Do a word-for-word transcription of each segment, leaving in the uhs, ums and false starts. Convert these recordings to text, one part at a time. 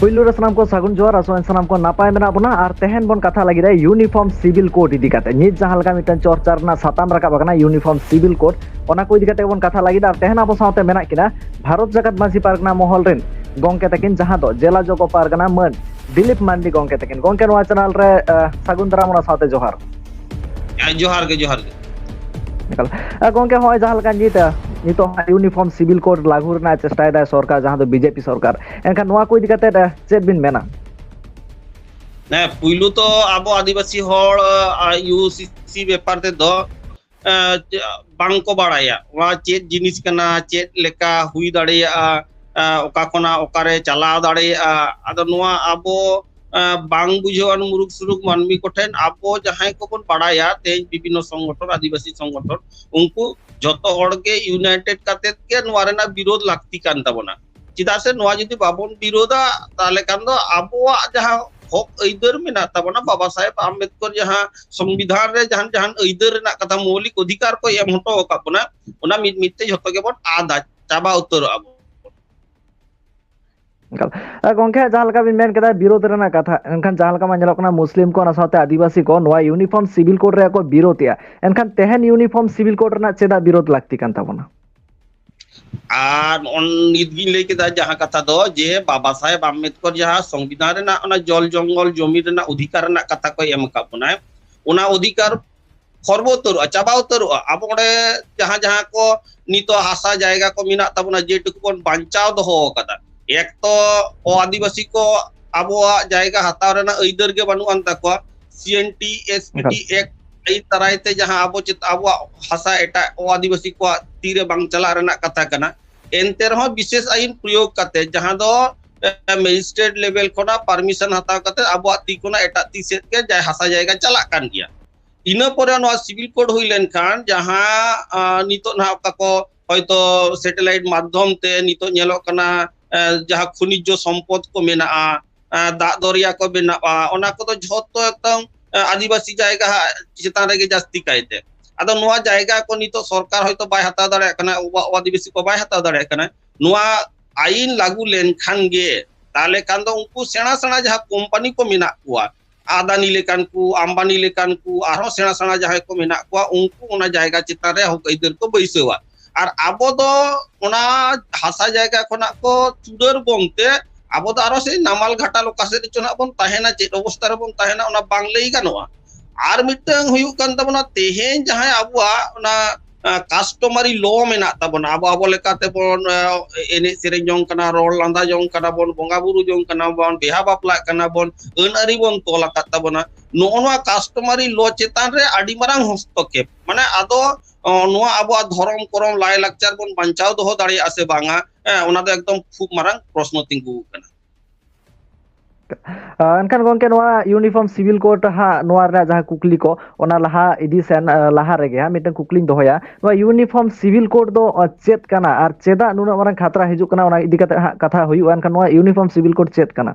ᱯᱩᱭᱞᱩ ᱨᱮ ᱥᱟᱱᱟᱢ ᱠᱚ ᱥᱟᱹᱜᱩᱱ ᱡᱚᱦᱟᱨ, ᱟᱥᱚᱜ ᱟᱹᱧ ᱥᱟᱱᱟᱢ ᱠᱚ ᱱᱟᱯᱟᱭ ᱢᱮᱱᱟᱜ ᱵᱚᱱᱟ᱾ ᱟᱨ ᱛᱮᱦᱮᱧ ᱵᱚᱱ ᱠᱟᱛᱷᱟ ᱞᱟᱹᱜᱤᱫᱟ ᱤᱭᱩᱱᱤᱯᱷᱚᱨᱢ ᱥᱤᱵᱤᱞ ᱠᱳᱰ ᱤᱫᱤ ᱠᱟᱛᱮ᱾ ᱱᱤᱛ ᱡᱟᱦᱟᱸ ᱞᱮᱠᱟ ᱢᱤᱫᱴᱟᱝ ᱪᱚᱨᱪᱟ ᱨᱮᱱᱟᱜ ᱥᱟᱛᱟᱢ ᱨᱟᱠᱟᱵ ᱟᱠᱟᱱᱟ ᱤᱭᱩᱱᱤᱯᱷᱚᱨᱢ ᱥᱤᱵᱤᱞ ᱠᱳᱰ, ᱚᱱᱟ ᱠᱚ ᱤᱫᱤ ᱠᱟᱛᱮ ᱵᱚᱱ ᱠᱟᱛᱷᱟ ᱞᱟᱹᱜᱤᱫ᱾ ᱟᱨ ᱛᱮᱦᱮᱧ ᱟᱵᱚ ᱥᱟᱶᱛᱮ ᱢᱮᱱᱟᱜ ᱠᱤᱱᱟ ᱵᱷᱟᱨᱚᱛ ᱡᱟᱠᱟᱛ ᱢᱟᱹᱡᱷᱤ ᱯᱟᱨᱜᱟᱱᱟ ᱢᱚᱦᱚᱞ ᱨᱮᱱ ᱜᱚᱝᱠᱮ ᱛᱟᱹᱠᱤᱱ, ᱡᱟᱦᱟᱸ ᱫᱚ ᱡᱮᱞᱟ ᱡᱚᱜᱚ ᱯᱟᱨᱜᱟᱱᱟ ᱢᱟᱹᱱ ᱫᱤᱞᱤᱯ ᱢᱟᱱᱰᱤ ᱜᱚᱝᱠᱮ ᱛᱟᱹᱠᱤᱱ᱾ ᱜᱚᱝᱠᱮ, ᱱᱚᱣᱟ ᱪᱮᱱᱮᱞ ᱨᱮ, ᱟᱸ, ᱥᱟᱹᱜᱩᱱ ᱫᱟᱨᱟᱢ, ᱚᱱᱟ ᱥᱟᱶᱛᱮ ᱡᱚᱦᱟᱨ᱾ ᱦᱮᱸ, ᱡᱚᱦᱟᱨ ᱜᱮ, ᱡᱚᱦᱟᱨ ᱜᱮ᱾ ᱮᱠᱟᱞ᱾ ᱟᱸ, ᱜᱚᱝᱠᱮ, ᱦᱚᱸᱜᱼᱚᱭ ᱡᱟᱦᱟᱸ ᱞᱮᱠᱟ ᱱᱤᱛ, ᱟᱸ, ᱱᱤᱛᱚᱜ ᱦᱟᱸᱜ ᱤᱭᱩᱱᱤᱯᱷᱚᱨᱢ ᱥᱤᱵᱤᱞ ᱠᱳᱰ ᱞᱟᱹᱜᱩ ᱨᱮᱱᱟᱜ ᱪᱮᱥᱴᱟᱭᱮᱫᱟᱭ ᱥᱚᱨᱠᱟᱨ, ᱡᱟᱦᱟᱸ ᱫᱚ ᱵᱤᱡᱮᱯᱤ ᱥᱚᱨᱠᱟᱨ, ᱮᱱᱠᱷᱟᱱ ᱱᱚᱣᱟ ᱠᱚ ᱤᱫᱤ ᱠᱟᱛᱮ, ᱟᱸ, ᱪᱮᱫ ᱵᱤᱱ ᱢᱮᱱᱟ? ᱦᱮᱸ, ᱯᱩᱭᱞᱩ ᱛᱚ ᱟᱵᱚ ᱟᱹᱫᱤᱵᱟᱹᱥᱤ ᱦᱚᱲ, ᱟᱸ, ᱤᱭᱩ ᱥᱤ ᱥᱤ ᱵᱮᱯᱟᱨ ᱛᱮᱫᱚ, ᱟᱸ, ᱪᱮ-, ᱵᱟᱝ ᱠᱚ ᱵᱟᱲᱟᱭᱟ᱾ ᱱᱚᱣᱟ ᱪᱮᱫ ᱡᱤᱱᱤᱥ ᱠᱟᱱᱟ, ᱪᱮᱫ ᱞᱮᱠᱟ ᱦᱩᱭ ᱫᱟᱲᱮᱭᱟᱜᱼᱟ, ᱟᱸ, ᱚᱠᱟ ᱠᱷᱚᱱᱟᱜ ᱚᱠᱟᱨᱮ ᱪᱟᱞᱟᱣ ᱫᱟᱲᱮᱭᱟᱜᱼᱟ᱾ ᱟᱫᱚ ᱱᱚᱣᱟ ᱟᱵᱚ, ᱟᱸ, ᱵᱟᱝ ᱵᱩᱡᱷᱟᱹᱣᱟᱱ ᱢᱩᱨᱩᱠ ᱥᱩᱨᱩᱠ ᱢᱟᱹᱱᱢᱤ ᱠᱚᱴᱷᱮᱱ ᱟᱵᱚ ᱡᱟᱦᱟᱸᱭ ᱠᱚᱵᱚᱱ ᱵᱟᱲᱟᱭᱟ, ᱛᱮᱦᱮᱧ ᱵᱤᱵᱷᱤᱱᱱᱚ ᱥᱚᱝᱜᱚᱴᱷᱚᱱ, ᱟᱹᱫᱤᱵᱟᱹᱥᱤ ᱥᱚᱝᱜᱚᱴᱷᱚᱱ, ᱩᱱᱠᱩ ᱡᱷᱚᱛᱚ ᱦᱚᱲ ᱜᱮ ᱤᱭᱩᱱᱟᱭᱴᱮᱰ ᱠᱟᱛᱮᱫ ᱜᱮ ᱱᱚᱣᱟ ᱨᱮᱱᱟᱜ ᱵᱤᱨᱳᱫᱷ ᱞᱟᱹᱠᱛᱤ ᱠᱟᱱ ᱛᱟᱵᱚᱱᱟ᱾ ᱪᱮᱫᱟᱜ ᱥᱮ ᱱᱚᱣᱟ ᱡᱩᱫᱤ ᱵᱟᱵᱚᱱ ᱵᱤᱨᱳᱫᱷᱟ, ᱛᱟᱦᱚᱞᱮ ᱠᱷᱟᱱ ᱫᱚ ᱟᱵᱚᱣᱟᱜ ᱡᱟᱦᱟᱸ ᱦᱚᱠ ᱟᱹᱭᱫᱟᱹᱨ ᱢᱮᱱᱟᱜ ᱛᱟᱵᱚᱱᱟ, ᱵᱟᱵᱟ ᱥᱟᱦᱮᱵᱽ ᱟᱢᱵᱮᱫᱠᱚᱨ ᱡᱟᱦᱟᱸ ᱥᱚᱝᱵᱤᱫᱷᱟᱱ ᱨᱮ ᱡᱟᱦᱟᱱ ᱡᱟᱦᱟᱱ ᱟᱹᱭᱫᱟᱹᱨ ᱨᱮᱱᱟᱜ ᱠᱟᱛᱷᱟ, ᱢᱳᱣᱞᱤᱠ ᱚᱫᱷᱤᱠᱟᱨ ᱠᱚᱭ ᱮᱢ ᱦᱚᱴᱚ ᱟᱠᱟᱫ ᱵᱚᱱᱟ, ᱚᱱᱟ ᱢᱤᱫ ᱢᱤᱫ ᱛᱮ ᱡᱷᱚᱛᱚ ᱜᱮᱵᱚᱱ ᱟᱫᱟ, ᱪᱟᱵᱟ ᱩᱛᱟᱹᱨᱚᱜᱼᱟ ᱵᱚᱱ᱾ ᱮᱠᱟᱞ᱾ ᱟᱨ ᱜᱚᱝᱠᱮ, ᱡᱟᱦᱟᱸ ᱞᱮᱠᱟ ᱵᱤᱱ ᱢᱮᱱ ᱠᱮᱫᱟ ᱵᱤᱨᱳᱫᱷ ᱨᱮᱱᱟᱜ ᱠᱟᱛᱷᱟ, ᱮᱱᱠᱷᱟᱱ ᱡᱟᱦᱟᱸ ᱞᱮᱠᱟ ᱢᱟ ᱧᱮᱞᱚᱜ ᱠᱟᱱᱟ ᱢᱩᱥᱞᱤᱢ ᱠᱚ, ᱚᱱᱟ ᱥᱟᱶᱛᱮ ᱟᱹᱫᱤᱵᱟᱹᱥᱤ ᱠᱚ ᱱᱚᱣᱟ ᱤᱭᱩᱱᱤᱯᱷᱚᱨᱢ ᱥᱤᱵᱤᱞ ᱠᱳᱰ ᱨᱮᱭᱟᱜ ᱠᱚ ᱵᱤᱨᱳᱫᱷ ᱮᱜᱼᱟ, ᱮᱱᱠᱷᱟᱱ ᱛᱮᱦᱮᱧ ᱤᱭᱩᱱᱤᱯᱷᱚᱨᱢ ᱥᱤᱵᱤᱞ ᱠᱳᱰ ᱨᱮᱱᱟᱜ ᱪᱮᱫᱟᱜ ᱵᱤᱨᱳᱫᱷ ᱞᱟᱹᱠᱛᱤ ᱠᱟᱱ ᱛᱟᱵᱚᱱᱟ? ᱟᱨ ᱱᱚᱜᱼᱚ ᱱᱤᱛ ᱜᱤᱧ ᱞᱟᱹᱭ ᱠᱮᱫᱟ ᱡᱟᱦᱟᱸ ᱠᱟᱛᱷᱟ ᱫᱚ, ᱡᱮ ᱵᱟᱵᱟ ᱥᱟᱦᱮᱵᱽ ᱟᱢᱵᱮᱫᱠᱚᱨ ᱡᱟᱦᱟᱸ ᱥᱚᱝᱵᱤᱫᱷᱟᱱ ᱨᱮᱱᱟᱜ ᱚᱱᱟ ᱡᱚᱞ ᱡᱚᱝᱜᱚᱞ ᱡᱚᱢᱤ ᱨᱮᱱᱟᱜ ᱚᱫᱷᱤᱠᱟᱨ ᱨᱮᱱᱟᱜ ᱠᱟᱛᱷᱟ ᱠᱚᱭ ᱮᱢ ᱟᱠᱟᱫ ᱵᱚᱱᱟᱭ, ᱚᱱᱟ ᱚᱫᱷᱤᱠᱟᱨ ᱠᱷᱚᱨᱵᱚ ᱩᱛᱟᱹᱨᱚᱜᱼᱟ, ᱪᱟᱵᱟ ᱩᱛᱟᱹᱨᱚᱜᱼᱟ᱾ ᱟᱵᱚ ᱚᱸᱰᱮ ᱡᱟᱦᱟᱸ ᱡᱟᱦᱟᱸ ᱠᱚ ᱱᱤᱛᱚᱜ ᱦᱟᱥᱟ ᱡᱟᱭᱜᱟ ᱠᱚ ᱢᱮᱱᱟᱜ ᱛᱟᱵᱚᱱᱟ, ᱡᱮᱴᱩᱠᱩ ᱵᱚᱱ ᱵᱟᱧᱪᱟᱣ ᱫᱚᱦᱚ ᱟᱠᱟᱫᱟ, ᱮᱠ ᱛᱚ ᱚ ᱟᱹᱫᱤᱵᱟᱹᱥᱤ ᱠᱚ ᱟᱵᱚᱣᱟᱜ ᱡᱟᱭᱜᱟ ᱦᱟᱛᱟᱣ ᱨᱮᱱᱟᱜ ᱟᱹᱭᱫᱟᱹᱨ ᱜᱮ ᱵᱟᱹᱱᱩᱜ ᱟᱱ ᱛᱟᱠᱚᱣᱟ᱾ C N T, S P T ᱮᱠᱟᱞ᱾ ᱮᱠᱴ ᱟᱹᱭᱤᱱ ᱫᱟᱨᱟᱭ ᱛᱮ ᱡᱟᱦᱟᱸ ᱟᱵᱚ ᱪᱮᱛ-, ᱟᱵᱚᱣᱟᱜ ᱦᱟᱥᱟ ᱮᱴᱟᱜ ᱚ ᱟᱹᱫᱤᱵᱟᱹᱥᱤ ᱠᱚᱣᱟᱜ ᱛᱤ ᱨᱮ ᱵᱟᱝ ᱪᱟᱞᱟᱜ ᱨᱮᱱᱟᱜ ᱠᱟᱛᱷᱟ ᱠᱟᱱᱟ᱾ ᱮᱱᱛᱮ ᱨᱮᱦᱚᱸ ᱵᱤᱥᱮᱥ ᱟᱹᱭᱤᱱ ᱯᱨᱚᱭᱳᱜᱽ ᱠᱟᱛᱮ, ᱡᱟᱦᱟᱸ ᱫᱚ, ᱮ, ᱢᱮᱡᱤᱥᱴᱨᱮᱴ ᱞᱮᱵᱮᱞ ᱠᱷᱚᱱᱟᱜ ᱯᱟᱨᱢᱤᱥᱚᱱ ᱦᱟᱛᱟᱣ ᱠᱟᱛᱮ ᱟᱵᱚᱣᱟᱜ ᱛᱤ ᱠᱷᱚᱱᱟᱜ ᱮᱴᱟᱜ ᱛᱤ ᱥᱮᱫ ᱜᱮ ᱡᱟᱭ ᱦᱟᱥᱟ ᱡᱟᱭᱜᱟ ᱪᱟᱞᱟᱜ ᱠᱟᱱ ᱜᱮᱭᱟ᱾ ᱤᱱᱟᱹ ᱯᱚᱨᱮ ᱱᱚᱣᱟ ᱥᱤᱵᱤᱞ ᱠᱳᱰ ᱦᱩᱭ ᱞᱮᱱᱠᱷᱟᱱ ᱡᱟᱦᱟᱸ, ᱟ, ᱱᱤᱛᱚᱜ ᱱᱟᱦᱟᱜ ᱚᱠᱟ ᱠᱚ ᱦᱚᱭᱛᱳ ᱥᱮᱴᱮᱞᱟᱭᱤᱴ ᱢᱟᱫᱽᱫᱷᱚᱢ ᱛᱮ ᱱᱤᱛᱚᱜ ᱧᱮᱞᱚᱜ ᱠᱟᱱᱟ, ᱮ, ᱡᱟᱦᱟᱸ ᱠᱷᱚᱱᱤᱡᱽ ᱥᱚᱢᱯᱚᱫ ᱠᱚ ᱢᱮᱱᱟᱜᱼᱟ, ᱮ, ᱫᱟᱜ ᱫᱚᱨᱭᱟ ᱠᱚ ᱢᱮᱱᱟᱜᱼᱟ, ᱚᱱᱟ ᱠᱚᱫᱚ ᱡᱷᱚᱛᱚ ᱮᱠᱫᱚᱢ, ᱮ, ᱟᱹᱫᱤᱵᱟᱹᱥᱤ ᱡᱟᱭᱜᱟ ᱦᱟᱸᱜ ᱪᱮᱛᱟᱱ ᱨᱮᱜᱮ ᱡᱟᱹᱥᱛᱤ ᱠᱟᱭᱛᱮ᱾ ᱟᱫᱚ ᱱᱚᱣᱟ ᱡᱟᱭᱜᱟ ᱠᱚ ᱱᱤᱛᱚᱜ ᱥᱚᱨᱠᱟᱨ ᱦᱚᱭᱛᱳ ᱵᱟᱭ ᱦᱟᱛᱟᱣ ᱫᱟᱲᱮᱭᱟᱜ ᱠᱟᱱᱟ, ᱟᱵᱚᱣᱟᱜ ᱟᱹᱫᱤᱵᱟᱹᱥᱤ ᱠᱚ ᱵᱟᱭ ᱦᱟᱛᱟᱣ ᱫᱟᱲᱮᱭᱟᱜ ᱠᱟᱱᱟ᱾ ᱱᱚᱣᱟ ᱟᱭᱤᱱ ᱞᱟᱹᱜᱩ ᱞᱮᱱᱠᱷᱟᱱ ᱜᱮ ᱛᱟᱦᱞᱮ ᱠᱷᱟᱱ ᱫᱚ ᱩᱱᱠᱩ ᱥᱮᱬᱟ ᱥᱮᱬᱟ ᱡᱟᱦᱟᱸ ᱠᱳᱢᱯᱟᱱᱤ ᱠᱚ ᱢᱮᱱᱟᱜ ᱠᱚᱣᱟ, ᱟᱫᱟᱱᱤ ᱞᱮᱠᱟᱱ ᱠᱚ, ᱟᱢᱵᱟᱱᱤ ᱞᱮᱠᱟᱱ ᱠᱚ, ᱟᱨᱦᱚᱸ ᱥᱮᱬᱟ ᱥᱮᱬᱟ ᱡᱟᱦᱟᱸᱭ ᱠᱚ ᱢᱮᱱᱟᱜ ᱠᱚᱣᱟ, ᱩᱱᱠᱩ ᱚᱱᱟ ᱡᱟᱭᱜᱟ ᱪᱮᱛᱟᱱ ᱨᱮ ᱦᱚᱠ ᱟᱹᱭᱫᱟᱹᱨ ᱠᱚ ᱵᱟᱹᱭᱥᱟᱹᱣᱟ᱾ ᱟᱨ ᱟᱵᱚ ᱫᱚ ᱚᱱᱟ ᱦᱟᱥᱟ ᱡᱟᱭᱜᱟ ᱠᱷᱚᱱᱟᱜ ᱠᱚ ᱪᱩᱰᱟᱹᱨ ᱵᱚᱱ ᱛᱮ, ᱟᱵᱚ ᱫᱚ ᱟᱨᱚ ᱥᱮᱭ ᱱᱟᱢᱟᱞ ᱜᱷᱟᱴᱟᱞ ᱚᱠᱟ ᱥᱮᱫ ᱨᱮᱪᱚ ᱱᱟᱜ ᱵᱚᱱ ᱛᱟᱦᱮᱱᱟ, ᱪᱮᱫ ᱚᱵᱚᱥᱛᱟ ᱨᱮᱵᱚᱱ ᱛᱟᱦᱮᱱᱟ, ᱚᱱᱟ ᱵᱟᱝ ᱞᱟᱹᱭ ᱜᱟᱱᱚᱜᱼᱟ᱾ ᱟᱨ ᱢᱤᱫᱴᱟᱝ ᱦᱩᱭᱩᱜ ᱠᱟᱱ ᱛᱟᱵᱚᱱᱟ, ᱛᱮᱦᱮᱧ ᱡᱟᱦᱟᱸᱭ ᱟᱵᱚᱣᱟᱜ ᱚᱱᱟ, ᱟ, customary law ᱢᱮᱱᱟᱜ ᱛᱟᱵᱚᱱᱟ, ᱟᱵᱚ, ᱟᱵᱚ ᱞᱮᱠᱟᱛᱮ ᱵᱚᱱ, ᱟ, ᱮᱱᱮᱡ ᱥᱮᱨᱮᱧ ᱡᱚᱝ ᱠᱟᱱᱟ, ᱨᱚᱲ ᱞᱟᱸᱫᱟ ᱡᱚᱝ ᱠᱟᱱᱟ ᱵᱚᱱ, ᱵᱚᱸᱜᱟ ᱵᱩᱨᱩ ᱡᱚᱝ ᱠᱟᱱᱟ ᱵᱚᱱ, ᱵᱤᱦᱟ ᱵᱟᱯᱞᱟᱜ ᱠᱟᱱᱟ ᱵᱚᱱ, ᱟᱹᱱ ᱟᱹᱨᱤ ᱵᱚᱱ ᱛᱚᱞ ᱟᱠᱟᱫ ᱛᱟᱵᱚᱱᱟ᱾ ᱱᱚᱜᱼᱚ ᱱᱚᱣᱟ customary law ᱪᱮᱛᱟᱱ ᱨᱮ ᱟᱹᱰᱤ ᱢᱟᱨᱟᱝ ᱦᱚᱥᱛᱚᱠᱷᱮᱯ, ᱢᱟᱱᱮ ᱟᱫᱚ, ᱚ, ᱱᱚᱣᱟ ᱟᱵᱚᱣᱟᱜ ᱫᱷᱚᱨᱚᱢ ᱠᱚᱨᱚᱢ ᱞᱟᱭ ᱞᱟᱠᱪᱟᱨ ᱵᱚᱱ ᱵᱟᱧᱪᱟᱣ ᱫᱚᱦᱚ ᱫᱟᱲᱮᱭᱟᱜᱼᱟ ᱥᱮ ᱵᱟᱝᱟ, ᱦᱮᱸ, ᱚᱱᱟ ᱫᱚ ᱮᱠᱫᱚᱢ ᱠᱷᱩᱵ ᱢᱟᱨᱟᱝ ᱯᱨᱚᱥᱱᱚ ᱛᱤᱸᱜᱩ ᱟᱠᱟᱱᱟ᱾ ᱟ, ᱮᱱᱠᱷᱟᱱ ᱜᱚᱝᱠᱮ, ᱱᱚᱣᱟ Uniform Civil Code ᱦᱟᱸᱜ, ᱱᱚᱣᱟ ᱨᱮᱱᱟᱜ ᱡᱟᱦᱟᱸ ᱠᱩᱠᱞᱤ ᱠᱚ, ᱚᱱᱟ ᱞᱟᱦᱟ ᱤᱫᱤ ᱥᱮᱱ, ᱟ, ᱞᱟᱦᱟ ᱨᱮᱜᱮ ᱦᱟᱸᱜ ᱢᱤᱫᱴᱟᱝ ᱠᱩᱠᱞᱤᱧ ᱫᱚᱦᱚᱭᱟ᱾ ᱱᱚᱣᱟ Uniform Civil Code ᱫᱚ, ᱟ, ᱪᱮᱫ ᱠᱟᱱᱟ ᱟᱨ ᱪᱮᱫᱟᱜ ᱱᱩᱱᱟᱹᱜ ᱢᱟᱨᱟᱝ ᱠᱷᱟᱛᱨᱟ ᱦᱤᱡᱩᱜ ᱠᱟᱱᱟ, ᱚᱱᱟ ᱤᱫᱤ ᱠᱟᱛᱮ ᱦᱟᱸᱜ ᱠᱟᱛᱷᱟ ᱦᱩᱭᱩᱜᱼᱟ᱾ ᱮᱱᱠᱷᱟᱱ ᱱᱚᱣᱟ Uniform Civil Code ᱪᱮᱫ ᱠᱟᱱᱟ?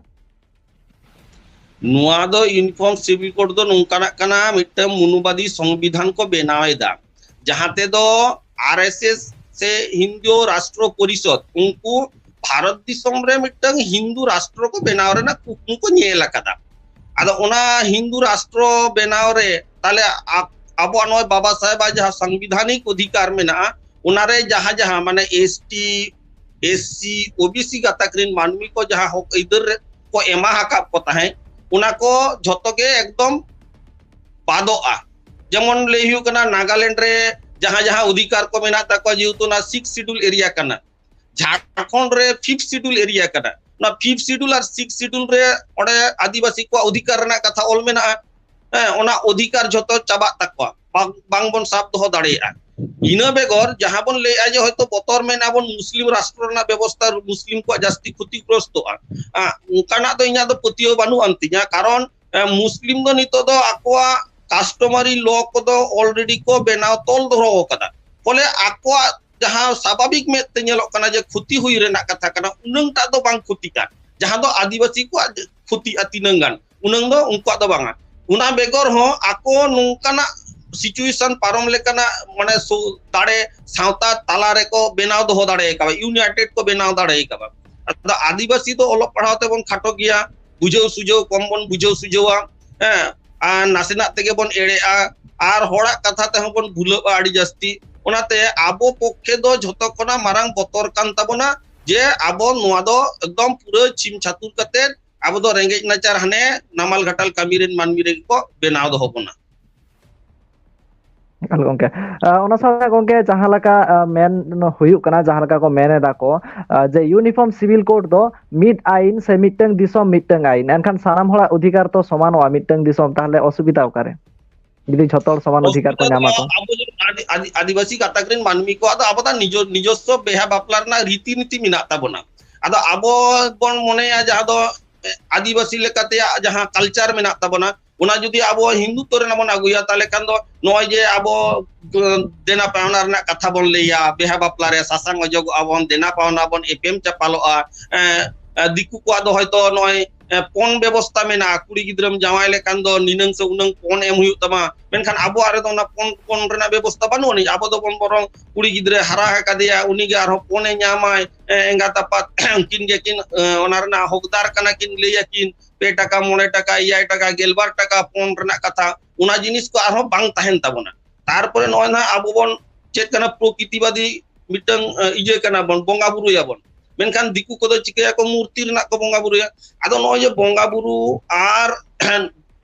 ᱱᱚᱣᱟ ᱫᱚ Uniform Civil Code ᱫᱚ ᱱᱚᱝᱠᱟᱱᱟᱜ ᱠᱟᱱᱟ, ᱢᱤᱫᱴᱟᱝ ᱢᱚᱱᱩᱵᱟᱫᱤ ᱥᱚᱝᱵᱤᱫᱷᱟᱱ ᱠᱚ ᱵᱮᱱᱟᱣ ᱮᱫᱟ, ᱡᱟᱦᱟᱸ ᱛᱮᱫᱚ RSS ᱥᱮ ᱦᱤᱱᱫᱩ ᱨᱟᱥᱴᱨᱚ ᱯᱚᱨᱤᱥᱚᱫᱽ, ᱩᱱᱠᱩ ᱵᱷᱟᱨᱚᱛ ᱫᱤᱥᱚᱢ ᱨᱮ ᱢᱤᱫᱴᱟᱝ ᱦᱤᱱᱫᱩ ᱨᱟᱥᱴᱨᱚ ᱠᱚ ᱵᱮᱱᱟᱣ ᱨᱮᱱᱟᱜ ᱠᱩᱠᱢᱩ ᱠᱚ ᱧᱮᱞ ᱟᱠᱟᱫᱟ᱾ ᱟᱫᱚ ᱚᱱᱟ ᱦᱤᱱᱫᱩ ᱨᱟᱥᱴᱨᱚ ᱵᱮᱱᱟᱣ ᱨᱮ ᱛᱟᱦᱞᱮ ᱟ-, ᱟᱵᱚᱣᱟᱜ ᱱᱚᱜᱼᱚᱭ ᱵᱟᱵᱟ ᱥᱟᱦᱮᱵᱟᱜ ᱡᱟᱦᱟᱸ ᱥᱟᱝᱵᱤᱫᱷᱟᱱᱤᱠ ᱚᱫᱷᱤᱠᱟᱨ ᱢᱮᱱᱟᱜᱼᱟ, ᱚᱱᱟᱨᱮ ᱡᱟᱦᱟᱸ ᱡᱟᱦᱟᱸ, ᱢᱟᱱᱮ, ST, SC, OBC ᱜᱟᱛᱟᱠ ᱨᱮᱱ ᱢᱟᱹᱱᱢᱤ ᱠᱚ ᱡᱟᱦᱟᱸ ᱦᱚᱠ ᱟᱹᱭᱫᱟᱹᱨ ᱨᱮ ᱠᱚ ᱮᱢᱟ ᱟᱠᱟᱫ ᱠᱚ ᱛᱟᱦᱮᱸᱫ, ᱚᱱᱟ ᱠᱚ ᱡᱷᱚᱛᱚ ᱜᱮ ᱮᱠᱫᱚᱢ ᱵᱟᱫᱚᱜᱼᱟ᱾ ᱡᱮᱢᱚᱱ ᱞᱟᱹᱭ ᱦᱩᱭᱩᱜ ᱠᱟᱱᱟ, ᱱᱟᱜᱟᱞᱮᱱᱰ ᱨᱮ ᱡᱟᱦᱟᱸ ᱡᱟᱦᱟᱸ ᱚᱫᱷᱤᱠᱟᱨ ᱠᱚ ᱢᱮᱱᱟᱜ ᱛᱟᱠᱚᱣᱟ, ᱡᱮᱦᱮᱛᱩ ᱚᱱᱟ Sixth Schedule area ᱠᱟᱱᱟ, ᱡᱷᱟᱲᱠᱷᱚᱸᱰ ᱨᱮ Fifth Schedule area ᱠᱟᱱᱟ, ᱚᱱᱟ Fifth Schedule ᱟᱨ Sixth Schedule ᱨᱮ ᱚᱸᱰᱮ ᱟᱹᱫᱤᱵᱟᱹᱥᱤ ᱠᱚᱣᱟᱜ ᱚᱫᱷᱤᱠᱟᱨ ᱨᱮᱱᱟᱜ ᱠᱟᱛᱷᱟ ᱚᱞ ᱢᱮᱱᱟᱜᱼᱟ᱾ ᱦᱮᱸ, ᱚᱱᱟ ᱚᱫᱷᱤᱠᱟᱨ ᱡᱷᱚᱛᱚ ᱪᱟᱵᱟᱜ ᱛᱟᱠᱚᱣᱟ, ᱵᱟᱝ, ᱵᱟᱝᱵᱚᱱ ᱥᱟᱵ ᱫᱚᱦᱚ ᱫᱟᱲᱮᱭᱟᱜᱼᱟ᱾ ᱤᱱᱟᱹ ᱵᱮᱜᱚᱨ ᱡᱟᱦᱟᱸ ᱵᱚᱱ ᱞᱟᱹᱭᱮᱫᱼᱟ ᱡᱮ ᱦᱚᱭᱛᱳ ᱵᱚᱛᱚᱨ ᱢᱮᱱᱟᱜ ᱵᱚᱱ ᱢᱩᱥᱞᱤᱢ ᱨᱟᱥᱴᱨᱚ ᱨᱮᱱᱟᱜ ᱵᱮᱵᱚᱥᱛᱷᱟ, ᱢᱩᱥᱞᱤᱢ ᱠᱚᱣᱟᱜ ᱡᱟᱹᱥᱛᱤ ᱠᱷᱚᱛᱤᱜᱨᱚᱥᱛᱚᱜᱼᱟ, ᱟ, ᱚᱱᱠᱟᱱᱟᱜ ᱫᱚ ᱤᱧᱟᱹᱜ ᱫᱚ ᱯᱟᱹᱛᱭᱟᱹᱣ ᱵᱟᱹᱱᱩᱜ ᱟᱱ ᱛᱤᱧᱟ᱾ ᱠᱟᱨᱚᱱ, ᱮ, ᱢᱩᱥᱞᱤᱢ ᱫᱚ ᱱᱤᱛᱚᱜ ᱫᱚ ᱟᱠᱚᱣᱟᱜ customary law ᱠᱚᱫᱚ already ᱠᱚ ᱵᱮᱱᱟᱣ ᱛᱚᱞ ᱫᱚᱦᱚ ᱟᱠᱟᱫᱟ, ᱯᱷᱚᱞᱮ ᱟᱠᱚᱣᱟᱜ ᱡᱟᱦᱟᱸ ᱥᱟᱵᱷᱟᱵᱤᱠ ᱢᱮᱫ ᱛᱮ ᱧᱮᱞᱚᱜ ᱠᱟᱱᱟ ᱡᱮ ᱠᱷᱚᱛᱤ ᱦᱩᱭ ᱨᱮᱱᱟᱜ ᱠᱟᱛᱷᱟ ᱠᱟᱱᱟ, ᱩᱱᱟᱹᱝᱴᱟᱜ ᱫᱚ ᱵᱟᱝ ᱠᱷᱚᱛᱤᱜᱼᱟ, ᱡᱟᱦᱟᱸ ᱫᱚ ᱟᱹᱫᱤᱵᱟᱹᱥᱤ ᱠᱚᱣᱟᱜ ᱠᱷᱚᱛᱤᱜᱼᱟ ᱛᱤᱱᱟᱹᱝ ᱜᱟᱱ, ᱩᱱᱟᱹᱝ ᱫᱚ ᱩᱱᱠᱩᱣᱟᱜ ᱫᱚ ᱵᱟᱝᱟ᱾ ᱚᱱᱟ ᱵᱮᱜᱚᱨ ᱦᱚᱸ ᱟᱠᱚ ᱱᱚᱝᱠᱟᱱᱟᱜ situation ᱯᱟᱨᱚᱢ ᱞᱮᱠᱟᱱᱟᱜ, ᱢᱟᱱᱮ, ᱥᱩ-, ᱫᱟᱲᱮ ᱥᱟᱶᱛᱟ ᱛᱟᱞᱟ ᱨᱮᱠᱚ ᱵᱮᱱᱟᱣ ᱫᱚᱦᱚ ᱫᱟᱲᱮ ᱟᱠᱟᱫᱟ, united ᱠᱚ ᱵᱮᱱᱟᱣ ᱫᱟᱲᱮ ᱟᱠᱟᱫᱟ᱾ ᱟᱫᱚ ᱟᱹᱫᱤᱵᱟᱹᱥᱤ ᱫᱚ ᱚᱞᱚᱜ ᱯᱟᱲᱦᱟᱣ ᱛᱮᱵᱚᱱ ᱠᱷᱟᱴᱚ ᱜᱮᱭᱟ, ᱵᱩᱡᱷᱟᱹᱣ ᱥᱩᱡᱷᱟᱹᱣ ᱠᱚᱢ ᱵᱚᱱ ᱵᱩᱡᱷᱟᱹᱣ ᱥᱩᱡᱷᱟᱹᱣᱟ, ᱦᱮᱸ, ᱟᱨ ᱱᱟᱥᱮᱱᱟᱜ ᱛᱮᱜᱮ ᱵᱚᱱ ᱮᱲᱮᱜᱼᱟ, ᱟᱨ ᱦᱚᱲᱟᱜ ᱠᱟᱛᱷᱟ ᱛᱮᱦᱚᱸ ᱵᱚᱱ ᱵᱷᱩᱞᱟᱹᱜᱼᱟ ᱟᱹᱰᱤ ᱡᱟᱹᱥᱛᱤ᱾ ᱚᱱᱟᱛᱮ ᱟᱵᱚ ᱯᱚᱠᱠᱷᱮ ᱫᱚ ᱡᱷᱚᱛᱚ ᱠᱷᱚᱱᱟᱜ ᱢᱟᱨᱟᱝ ᱵᱚᱛᱚᱨ ᱠᱟᱱ ᱛᱟᱵᱚᱱᱟ ᱡᱮ ᱟᱵᱚ ᱱᱚᱣᱟ ᱫᱚ ᱮᱠᱫᱚᱢ ᱯᱩᱨᱟᱹ ᱪᱷᱤᱢ ᱪᱷᱟᱹᱛᱩᱨ ᱠᱟᱛᱮ ᱟᱵᱚ ᱫᱚ ᱨᱮᱸᱜᱮᱡ ᱱᱟᱪᱟᱨ ᱦᱟᱱᱮ ᱱᱟᱢᱟᱞ ᱜᱷᱟᱴᱟᱞ ᱠᱟᱹᱢᱤ ᱨᱮᱱ ᱢᱟᱹᱱᱢᱤ ᱨᱮᱜᱮ ᱠᱚ ᱵᱮᱱᱟᱣ ᱫᱚᱦᱚ ᱵᱚᱱᱟ᱾ ᱮᱠᱟᱞ ᱜᱚᱝᱠᱮ᱾ ᱟᱸ, ᱚᱱᱟ ᱥᱟᱶᱛᱮ ᱜᱚᱝᱠᱮ, ᱡᱟᱦᱟᱸ ᱞᱮᱠᱟ, ᱟᱸ, ᱢᱮᱱ ᱦᱩᱭᱩᱜ ᱠᱟᱱᱟ, ᱡᱟᱦᱟᱸ ᱞᱮᱠᱟ ᱠᱚ ᱢᱮᱱ ᱮᱫᱟ ᱠᱚ, ᱟᱸ, ᱡᱮ Uniform Civil Code ᱫᱚ ᱢᱤᱫ ᱟᱹᱭᱤᱱ ᱥᱮ ᱢᱤᱫᱴᱟᱝ ᱫᱤᱥᱚᱢ ᱢᱤᱫᱴᱟᱝ ᱟᱹᱭᱤᱱ, ᱮᱱᱠᱷᱟᱱ ᱥᱟᱱᱟᱢ ᱦᱚᱲᱟᱜ ᱚᱫᱷᱤᱠᱟᱨ ᱛᱚ ᱥᱚᱢᱟᱱᱚᱜᱼᱟ ᱢᱤᱫᱴᱟᱝ ᱫᱤᱥᱚᱢ, ᱛᱟᱦᱚᱞᱮ ᱚᱥᱩᱵᱤᱫᱷᱟ ᱚᱠᱟᱨᱮ, ᱡᱩᱫᱤ ᱡᱷᱚᱛᱚ ᱦᱚᱲ ᱥᱚᱢᱟᱱ ᱚᱫᱷᱤᱠᱟᱨ ᱠᱚ ᱚᱥᱩᱵᱤᱫᱷᱟ ᱫᱚ ᱧᱟᱢᱟ ᱠᱚ? ᱟᱵᱚ ᱡᱮᱢᱚᱱ ᱟᱹᱫᱤ-, ᱟᱹᱫᱤ-, ᱟᱹᱫᱤᱵᱟᱹᱥᱤ ᱜᱟᱛᱟᱠ ᱨᱮᱱ ᱢᱟᱹᱱᱢᱤ ᱠᱚᱣᱟᱜ ᱫᱚ ᱟᱵᱚ ᱫᱚ ᱱᱤᱡᱚ-, ᱱᱤᱡᱚᱥᱥᱚ ᱵᱮᱦᱟ ᱵᱟᱯᱞᱟ ᱨᱮᱱᱟᱜ ᱨᱤᱛᱤ ᱱᱤᱛᱤ ᱢᱮᱱᱟᱜ ᱛᱟᱵᱚᱱᱟ᱾ ᱟᱫᱚ ᱟᱵᱚ ᱵᱚᱱ ᱢᱚᱱᱮᱭᱟ ᱡᱟᱦᱟᱸ ᱫᱚ, ᱮ, ᱟᱹᱫᱤᱵᱟᱹᱥᱤ ᱞᱮᱠᱟᱛᱮᱭᱟᱜ ᱡᱟᱦᱟᱸ culture ᱢᱮᱱᱟᱜ ᱛᱟᱵᱚᱱᱟ, ᱚᱱᱟ ᱡᱩᱫᱤ ᱟᱵᱚ ᱦᱤᱱᱫᱩᱛᱛᱚ ᱨᱮᱱᱟᱜ ᱵᱚᱱ ᱟᱹᱜᱩᱭᱟ, ᱛᱟᱦᱚᱞᱮ ᱠᱷᱟᱱ ᱫᱚ ᱱᱚᱜᱼᱚᱭ ᱡᱮ ᱟᱵᱚ, ᱮ, ᱫᱮᱱᱟ ᱯᱟᱣᱱᱟ ᱨᱮᱱᱟᱜ ᱠᱟᱛᱷᱟ ᱵᱚᱱ ᱞᱟᱹᱭᱟ, ᱵᱮᱦᱟ ᱵᱟᱯᱞᱟ ᱨᱮ ᱥᱟᱥᱟᱝ ᱚᱡᱚᱜᱚᱜᱼᱟ ᱵᱚᱱ, ᱫᱮᱱᱟ ᱯᱟᱣᱱᱟ ᱵᱚᱱ ᱮᱯᱮᱢ ᱪᱟᱯᱟᱞᱚᱜᱼᱟ, ᱮ, ᱮ, ᱫᱤᱠᱩ ᱠᱚᱣᱟᱜ ᱫᱚ ᱦᱚᱭᱛᱚ ᱱᱚᱜᱼᱚᱭ, ᱮ, ᱯᱚᱱ ᱵᱮᱵᱚᱥᱛᱟ ᱢᱮᱱᱟᱜᱼᱟ, ᱠᱩᱲᱤ ᱜᱤᱫᱽᱨᱟᱹᱢ ᱡᱟᱶᱟᱭ ᱞᱮᱠᱷᱟᱱ ᱫᱚ ᱱᱤᱱᱟᱹᱝ ᱥᱮ ᱩᱱᱟᱹᱝ ᱯᱚᱱ ᱮᱢ ᱦᱩᱭᱩᱜ ᱛᱟᱢᱟ, ᱢᱮᱱᱠᱷᱟᱱ ᱟᱵᱚᱣᱟᱜ ᱨᱮᱫᱚ ᱚᱱᱟ ᱯᱚᱱ, ᱯᱚᱱ ᱨᱮᱱᱟᱜ ᱵᱮᱵᱚᱥᱛᱟ ᱵᱟᱹᱱᱩᱜ ᱟᱹᱱᱤᱡ᱾ ᱟᱵᱚ ᱫᱚᱵᱚᱱ ᱵᱚᱨᱚᱝ ᱠᱩᱲᱤ ᱜᱤᱫᱽᱨᱟᱹ ᱦᱟᱨᱟ ᱟᱠᱟᱫᱮᱭᱟ, ᱩᱱᱤᱜᱮ ᱟᱨᱦᱚᱸ ᱯᱚᱱᱮ ᱧᱟᱢᱟᱭ, ᱮ, ᱮᱸᱜᱟᱛ ᱟᱯᱟᱛ ᱩᱱᱠᱤᱱ ᱜᱮᱠᱤᱱ, ᱮ, ᱚᱱᱟ ᱨᱮᱱᱟᱜ ᱦᱚᱠᱫᱟᱨ ᱠᱟᱱᱟ ᱠᱤᱱ, ᱞᱟᱹᱭ ᱟᱹᱠᱤᱱ ᱯᱮ ᱴᱟᱠᱟ, ᱢᱚᱬᱮ ᱴᱟᱠᱟ, ᱮᱭᱟᱭ ᱴᱟᱠᱟ, ᱜᱮᱞᱵᱟᱨ ᱴᱟᱠᱟ ᱯᱚᱱ ᱨᱮᱱᱟᱜ ᱠᱟᱛᱷᱟ, ᱚᱱᱟ ᱡᱤᱱᱤᱥ ᱠᱚ ᱟᱨᱦᱚᱸ ᱵᱟᱝ ᱛᱟᱦᱮᱱ ᱛᱟᱵᱚᱱᱟ᱾ ᱛᱟᱨᱯᱚᱨᱮ ᱱᱚᱜᱼᱚᱭ ᱱᱟᱦᱟᱜ ᱟᱵᱚ ᱵᱚᱱ ᱪᱮᱫ ᱠᱟᱱᱟ, ᱯᱨᱚᱠᱤᱛᱤᱵᱟᱫᱤ ᱢᱤᱫᱴᱟᱝ, ᱮ, ᱤᱭᱟᱹ ᱠᱟᱱᱟ ᱵᱚᱱ, ᱵᱚᱸᱜᱟ ᱵᱩᱨᱩᱭᱟᱵᱚᱱ᱾ ᱢᱮᱱᱠᱷᱟᱱ ᱫᱤᱠᱩ ᱠᱚᱫᱚ ᱪᱤᱠᱟᱹᱭᱟᱠᱚ, ᱢᱩᱨᱛᱤ ᱨᱮᱱᱟᱜ ᱠᱚ ᱵᱚᱸᱜᱟ ᱵᱩᱨᱩᱭᱟ᱾ ᱟᱫᱚ ᱱᱚᱜᱼᱚᱭ ᱡᱮ ᱵᱚᱸᱜᱟ ᱵᱩᱨᱩ ᱟᱨ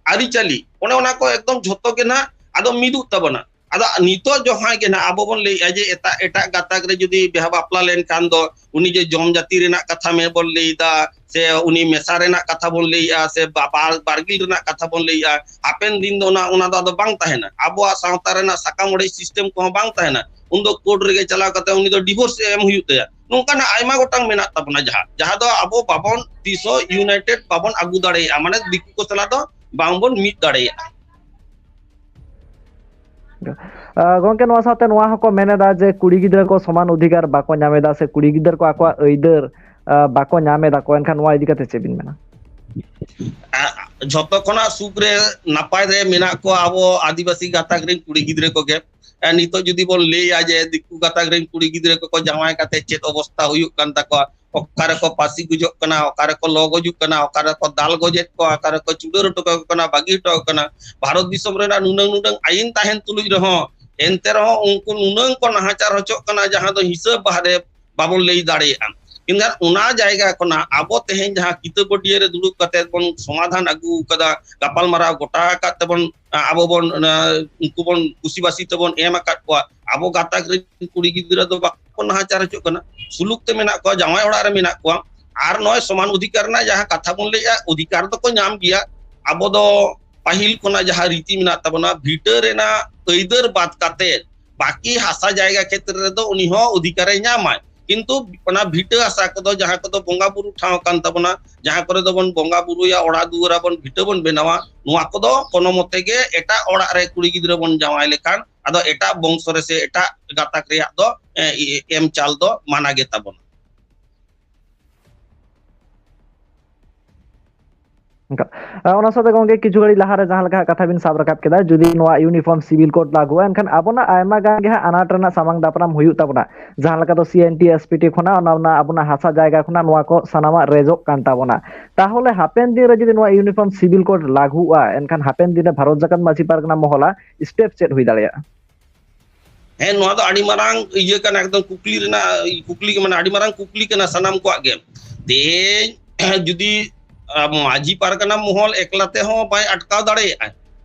ᱟᱹᱨᱤᱪᱟᱹᱞᱤ, ᱚᱱᱮ ᱚᱱᱟ ᱠᱚ ᱮᱠᱫᱚᱢ ᱡᱷᱚᱛᱚ ᱜᱮ ᱱᱟᱦᱟᱜ ᱟᱫᱚ ᱢᱤᱫᱚᱜ ᱛᱟᱵᱚᱱᱟ᱾ ᱟᱫᱚ ᱱᱤᱛᱚᱜ ᱡᱟᱦᱟᱸᱭ ᱜᱮ ᱱᱟᱦᱟᱜ ᱟᱵᱚ ᱵᱚᱱ ᱞᱟᱹᱭᱮᱫᱼᱟ ᱡᱮ ᱮᱴᱟᱜ, ᱮᱴᱟᱜ ᱜᱟᱛᱟᱠ ᱨᱮ ᱡᱩᱫᱤ ᱵᱤᱦᱟ ᱵᱟᱯᱞᱟ ᱞᱮᱱᱠᱷᱟᱱ ᱫᱚ ᱩᱱᱤ ᱡᱮ ᱡᱚᱢ ᱡᱟᱹᱛᱤ ᱨᱮᱱᱟᱜ ᱠᱟᱛᱷᱟ ᱢᱮ ᱵᱚᱱ ᱞᱟᱹᱭᱫᱟ, ᱥᱮ ᱩᱱᱤ ᱢᱮᱥᱟ ᱨᱮᱱᱟᱜ ᱠᱟᱛᱷᱟ ᱵᱚᱱ ᱞᱟᱹᱭᱮᱫᱼᱟ, ᱥᱮ ᱵᱟ-, ᱵᱟ-, ᱵᱟᱨᱜᱤᱞ ᱨᱮᱱᱟᱜ ᱠᱟᱛᱷᱟ ᱵᱚᱱ ᱞᱟᱹᱭᱮᱫᱼᱟ, ᱦᱟᱯᱮᱱ ᱫᱤᱱ ᱫᱚ ᱚᱱᱟ, ᱚᱱᱟ ᱫᱚ ᱟᱫᱚ ᱵᱟᱝ ᱛᱟᱦᱮᱱᱟ᱾ ᱟᱵᱚᱣᱟᱜ ᱥᱟᱶᱛᱟ ᱨᱮᱱᱟᱜ ᱥᱟᱠᱟᱢ ᱚᱲᱮᱡ system ᱠᱚᱦᱚᱸ ᱵᱟᱝ ᱛᱟᱦᱮᱱᱟ᱾ ᱩᱱᱫᱚ court ᱨᱮᱜᱮ ᱪᱟᱞᱟᱣ ᱠᱟᱛᱮ ᱩᱱᱤ ᱫᱚ divorce ᱮ ᱮᱢ ᱦᱩᱭᱩᱜ ᱛᱟᱭᱟ᱾ ᱱᱚᱝᱠᱟᱱᱟᱜ ᱟᱭᱢᱟ ᱜᱚᱴᱟᱝ ᱢᱮᱱᱟᱜ ᱛᱟᱵᱚᱱᱟ, ᱡᱟᱦᱟᱸ, ᱡᱟᱦᱟᱸ ᱫᱚ ᱟᱵᱚ ᱵᱟᱵᱚᱱ ᱛᱤᱥ ᱦᱚᱸ united ᱵᱟᱵᱚᱱ ᱟᱹᱜᱩ ᱫᱟᱲᱮᱭᱟᱜᱼᱟ, ᱢᱟᱱᱮ ᱫᱤᱠᱩ ᱠᱚ ᱥᱟᱞᱟᱜ ᱫᱚ ᱵᱟᱝᱵᱚᱱ ᱢᱤᱫ ᱫᱟᱲᱮᱭᱟᱜᱼᱟ᱾ ᱟᱸ, ᱜᱚᱝᱠᱮ, ᱱᱚᱣᱟ ᱥᱟᱶᱛᱮ ᱱᱚᱣᱟ ᱦᱚᱸᱠᱚ ᱢᱮᱱ ᱮᱫᱟ ᱡᱮ ᱠᱩᱲᱤ ᱜᱤᱫᱽᱨᱟᱹ ᱠᱚ ᱥᱚᱢᱟᱱ ᱚᱫᱷᱤᱠᱟᱨ ᱵᱟᱠᱚ ᱧᱟᱢ ᱮᱫᱟ ᱥᱮ ᱠᱩᱲᱤ ᱜᱤᱫᱽᱨᱟᱹ ᱠᱚ ᱟᱠᱚᱣᱟᱜ ᱟᱹᱭᱫᱟᱹᱨ, ᱟᱸ, ᱵᱟᱠᱚ ᱧᱟᱢ ᱮᱫᱟ ᱠᱚ, ᱮᱱᱠᱷᱟᱱ ᱱᱚᱣᱟ ᱤᱫᱤ ᱠᱟᱛᱮ ᱪᱮᱫ ᱵᱤᱱ ᱢᱮᱱᱟ? ᱟᱨ ᱡᱷᱚᱛᱚ ᱠᱷᱚᱱᱟᱜ ᱥᱩᱠ ᱨᱮ ᱱᱟᱯᱟᱭ ᱨᱮ ᱢᱮᱱᱟᱜ ᱠᱚᱣᱟ ᱟᱵᱚ ᱟᱹᱫᱤᱵᱟᱹᱥᱤ ᱜᱟᱛᱟᱠ ᱨᱮᱱ ᱠᱩᱲᱤ ᱜᱤᱫᱽᱨᱟᱹ ᱠᱚᱜᱮ᱾ ᱟᱨ ᱱᱤᱛᱚᱜ ᱡᱩᱫᱤ ᱵᱚᱱ ᱞᱟᱹᱭᱟ ᱡᱮ ᱫᱤᱠᱩ ᱜᱟᱛᱟᱠ ᱨᱮᱱ ᱠᱩᱲᱤ ᱜᱤᱫᱽᱨᱟᱹ ᱠᱚᱠᱚ ᱡᱟᱶᱟᱭ ᱠᱟᱛᱮ ᱪᱮᱫ ᱚᱵᱚᱥᱛᱟ ᱦᱩᱭᱩᱜ ᱠᱟᱱ ᱛᱟᱠᱚᱣᱟ, ᱚᱠᱟ ᱨᱮᱠᱚ ᱯᱟᱹᱥᱤ ᱜᱩᱡᱩᱜ ᱠᱟᱱᱟ, ᱚᱠᱟ ᱨᱮᱠᱚ ᱞᱚ ᱜᱩᱡᱩᱜ ᱠᱟᱱᱟ, ᱚᱠᱟ ᱨᱮᱠᱚ ᱫᱟᱞ ᱜᱚᱡᱮᱫ ᱠᱚᱣᱟ, ᱚᱠᱟ ᱨᱮᱠᱚ ᱪᱩᱰᱟᱹᱨ ᱦᱚᱴᱚ ᱠᱟᱠᱚ ᱠᱟᱱᱟ, ᱵᱟᱹᱜᱤ ᱦᱚᱴᱚ ᱠᱟᱠᱚ ᱠᱟᱱᱟ᱾ ᱵᱷᱟᱨᱚᱛ ᱫᱤᱥᱚᱢ ᱨᱮᱱᱟᱜ ᱱᱩᱱᱟᱹᱝ ᱱᱩᱱᱟᱹᱝ ᱟᱹᱭᱤᱱ ᱛᱟᱦᱮᱱ ᱛᱩᱞᱩᱡ ᱨᱮᱦᱚᱸ, ᱮᱱᱛᱮ ᱨᱮᱦᱚᱸ ᱩᱱᱠᱩ ᱱᱩᱱᱟᱹᱝ ᱠᱚ ᱱᱟᱦᱟᱪᱟᱨ ᱦᱚᱪᱚᱜ ᱠᱟᱱᱟ, ᱡᱟᱦᱟᱸ ᱫᱚ ᱦᱤᱥᱟᱹᱵ ᱵᱟᱦᱨᱮ ᱵᱟᱵᱚᱱ ᱞᱟᱹᱭ ᱫᱟᱲᱮᱭᱟᱜᱼᱟ᱾ ᱮᱱᱠᱷᱟᱱ ᱚᱱᱟ ᱡᱟᱭᱜᱟ ᱠᱷᱚᱱᱟᱜ ᱟᱵᱚ ᱛᱮᱦᱮᱧ ᱡᱟᱦᱟᱸ ᱠᱤᱛᱟᱹᱯᱟᱹᱴᱤᱭᱟᱹ ᱨᱮ ᱫᱩᱲᱩᱵ ᱠᱟᱛᱮ ᱵᱚᱱ ᱥᱚᱢᱟᱫᱷᱟᱱ ᱟᱹᱜᱩ ᱠᱟᱫᱟ, ᱜᱟᱯᱟᱞᱢᱟᱨᱟᱣ ᱜᱚᱴᱟ ᱟᱠᱟᱫ ᱛᱮᱵᱚᱱ, ᱟ-, ᱟᱵᱚ ᱵᱚᱱ, ᱚᱱᱟ, ᱩᱱᱠᱩ ᱵᱚᱱ ᱠᱩᱥᱤᱵᱟᱥᱤ ᱛᱮᱵᱚᱱ ᱮᱢ ᱟᱠᱟᱫ ᱠᱚᱣᱟ, ᱟᱵᱚ ᱜᱟᱛᱟᱠ ᱨᱮᱱ ᱠᱩᱲᱤ ᱜᱤᱫᱽᱨᱟᱹ ᱫᱚ ᱵᱟᱠᱚ ᱱᱟᱦᱟᱪᱟᱨ ᱦᱚᱪᱚᱜ ᱠᱟᱱᱟ, ᱥᱩᱞᱩᱠ ᱛᱮ ᱢᱮᱱᱟᱜ ᱠᱚᱣᱟ, ᱡᱟᱶᱟᱭ ᱚᱲᱟᱜ ᱨᱮ ᱢᱮᱱᱟᱜ ᱠᱚᱣᱟ᱾ ᱟᱨ ᱱᱚᱜᱼᱚᱭ ᱥᱚᱢᱟᱱ ᱚᱫᱷᱤᱠᱟᱨ ᱨᱮᱱᱟᱜ ᱡᱟᱦᱟᱸ ᱠᱟᱛᱷᱟ ᱵᱚᱱ ᱞᱟᱹᱭᱮᱫᱼᱟ, ᱚᱫᱷᱤᱠᱟᱨ ᱫᱚᱠᱚ ᱧᱟᱢ ᱜᱮᱭᱟ᱾ ᱟᱵᱚ ᱫᱚ ᱯᱟᱹᱦᱤᱞ ᱠᱷᱚᱱᱟᱜ ᱡᱟᱦᱟᱸ ᱨᱤᱛᱤ ᱢᱮᱱᱟᱜ ᱛᱟᱵᱚᱱᱟ, ᱵᱷᱤᱴᱟᱹ ᱨᱮᱱᱟᱜ ᱟᱹᱭᱫᱟᱹᱨ ᱵᱟᱫ ᱠᱟᱛᱮ ᱵᱟᱹᱠᱤ ᱦᱟᱥᱟ ᱡᱟᱭᱜᱟ ᱠᱷᱮᱛᱨᱮ ᱨᱮᱫᱚ ᱩᱱᱤ ᱦᱚᱸ ᱚᱫᱷᱤᱠᱟᱨᱮ ᱧᱟᱢᱟᱭ᱾ ᱠᱤᱱᱛᱩ ᱚᱱᱟ ᱵᱷᱤᱴᱟᱹ ᱦᱟᱥᱟ ᱠᱚᱫᱚ, ᱡᱟᱦᱟᱸ ᱠᱚᱫᱚ ᱵᱚᱸᱜᱟ ᱵᱩᱨᱩ ᱴᱷᱟᱶ ᱠᱟᱱ ᱛᱟᱵᱚᱱᱟ, ᱡᱟᱦᱟᱸ ᱠᱚᱨᱮ ᱫᱚᱵᱚᱱ ᱵᱚᱸᱜᱟ ᱵᱩᱨᱩᱭᱟ, ᱚᱲᱟᱜ ᱫᱩᱣᱟᱹᱨ ᱟᱵᱚᱱ, ᱵᱷᱤᱴᱟᱹ ᱵᱚᱱ ᱵᱮᱱᱟᱣᱟ, ᱱᱚᱣᱟ ᱠᱚᱫᱚ ᱠᱳᱱᱳ ᱢᱚᱛᱮ ᱜᱮ ᱮᱴᱟᱜ ᱚᱲᱟᱜ ᱨᱮ ᱠᱩᱲᱤ ᱜᱤᱫᱽᱨᱟᱹ ᱵᱚᱱ ᱡᱟᱶᱟᱭ ᱞᱮᱠᱷᱟᱱ, ᱟᱫᱚ ᱮᱴᱟᱜ ᱵᱚᱝᱥᱚ ᱨᱮ ᱥᱮ ᱮᱴᱟᱜ ᱜᱟᱛᱟᱠ ᱨᱮᱭᱟᱜ ᱫᱚ, ᱮ, ᱮᱢ ᱪᱟᱞ ᱫᱚ ᱢᱟᱱᱟ ᱜᱮ ᱛᱟᱵᱚᱱᱟ᱾ ᱚᱱᱠᱟ᱾ ᱟᱨ ᱚᱱᱟ ᱥᱟᱶᱛᱮ ᱜᱚᱝᱠᱮ, ᱠᱤᱪᱷᱩ ᱜᱷᱟᱹᱲᱤᱡ ᱞᱟᱦᱟᱨᱮ ᱡᱟᱦᱟᱸ ᱞᱮᱠᱟ ᱠᱟᱛᱷᱟ ᱵᱤᱱ ᱥᱟᱵ ᱨᱟᱠᱟᱵ ᱠᱮᱫᱟ, ᱡᱩᱫᱤ ᱱᱚᱣᱟ ᱤᱭᱩᱱᱤᱯᱷᱚᱨᱢ ᱥᱤᱵᱤᱞ ᱠᱳᱰ ᱞᱟᱹᱜᱩᱜᱼᱟ, ᱮᱱᱠᱷᱟᱱ ᱟᱵᱚᱱᱟᱜ ᱟᱭᱢᱟ ᱜᱟᱱ ᱜᱮ ᱦᱟᱸᱜ ᱟᱱᱟᱴ ᱨᱮᱱᱟᱜ ᱥᱟᱢᱟᱝ ᱫᱟᱯᱨᱟᱢ ᱦᱩᱭᱩᱜ ᱛᱟᱵᱚᱱᱟ᱾ ᱡᱟᱦᱟᱸ ᱞᱮᱠᱟ ᱫᱚ ᱥᱤ N T S P T ᱠᱷᱚᱱᱟᱜ ᱚᱱᱟ, ᱚᱱᱟ ᱟᱵᱚᱱᱟᱜ ᱦᱟᱥᱟ ᱡᱟᱭᱜᱟ ᱠᱷᱚᱱᱟᱜ ᱱᱚᱣᱟ ᱠᱚ ᱥᱟᱱᱟᱢᱟᱜ ᱨᱮᱡᱚᱜ ᱠᱟᱱ ᱛᱟᱵᱚᱱᱟ᱾ ᱛᱟᱦᱚᱞᱮ ᱦᱟᱯᱮᱱ ᱫᱤᱱ ᱨᱮ ᱡᱩᱫᱤ ᱱᱚᱣᱟ ᱤᱭᱩᱱᱤᱯᱷᱚᱨᱢ ᱥᱤᱵᱤᱞ ᱠᱳᱰ ᱞᱟᱹᱜᱩᱜᱼᱟ, ᱮᱱᱠᱷᱟᱱ ᱦᱟᱯᱮᱱ ᱫᱤᱱ ᱨᱮ ᱵᱷᱟᱨᱚᱛ ᱡᱟᱠᱟᱛ ᱢᱟᱹᱡᱷᱤ ᱯᱟᱨᱜᱟᱱᱟ ᱢᱚᱦᱚᱞᱟ ᱥᱴᱮᱯ ᱪᱮᱫ ᱦᱩᱭ ᱫᱟᱲᱮᱭᱟᱜᱼᱟ? ᱦᱮᱸ, ᱱᱚᱣᱟ ᱫᱚ ᱟᱹᱰᱤ ᱢᱟᱨᱟᱝ ᱤᱭᱟᱹ ᱠᱟᱱᱟ, ᱮᱠᱫᱚᱢ ᱠᱩᱠᱞᱤ ᱨᱮᱱᱟᱜ, ᱠᱩᱠᱞᱤ ᱜᱮ, ᱢᱟᱱᱮ, ᱟᱹᱰᱤ ᱢᱟᱨᱟᱝ ᱠᱩᱠᱞᱤ ᱠᱟᱱᱟ ᱥᱟᱱᱟᱢ ᱠᱚᱣᱟᱜ ᱜᱮ᱾ ᱛᱮᱦᱮᱧ ᱡᱩᱫᱤ, ᱟ, ᱢᱟᱹᱡᱷᱤ ᱯᱟᱨᱜᱟᱱᱟ ᱢᱚᱦᱚᱞ ᱮᱠᱞᱟ ᱛᱮᱦᱚᱸ ᱵᱟᱭ ᱟᱴᱠᱟᱣ ᱫᱟᱲᱮᱭᱟᱜᱼᱟ,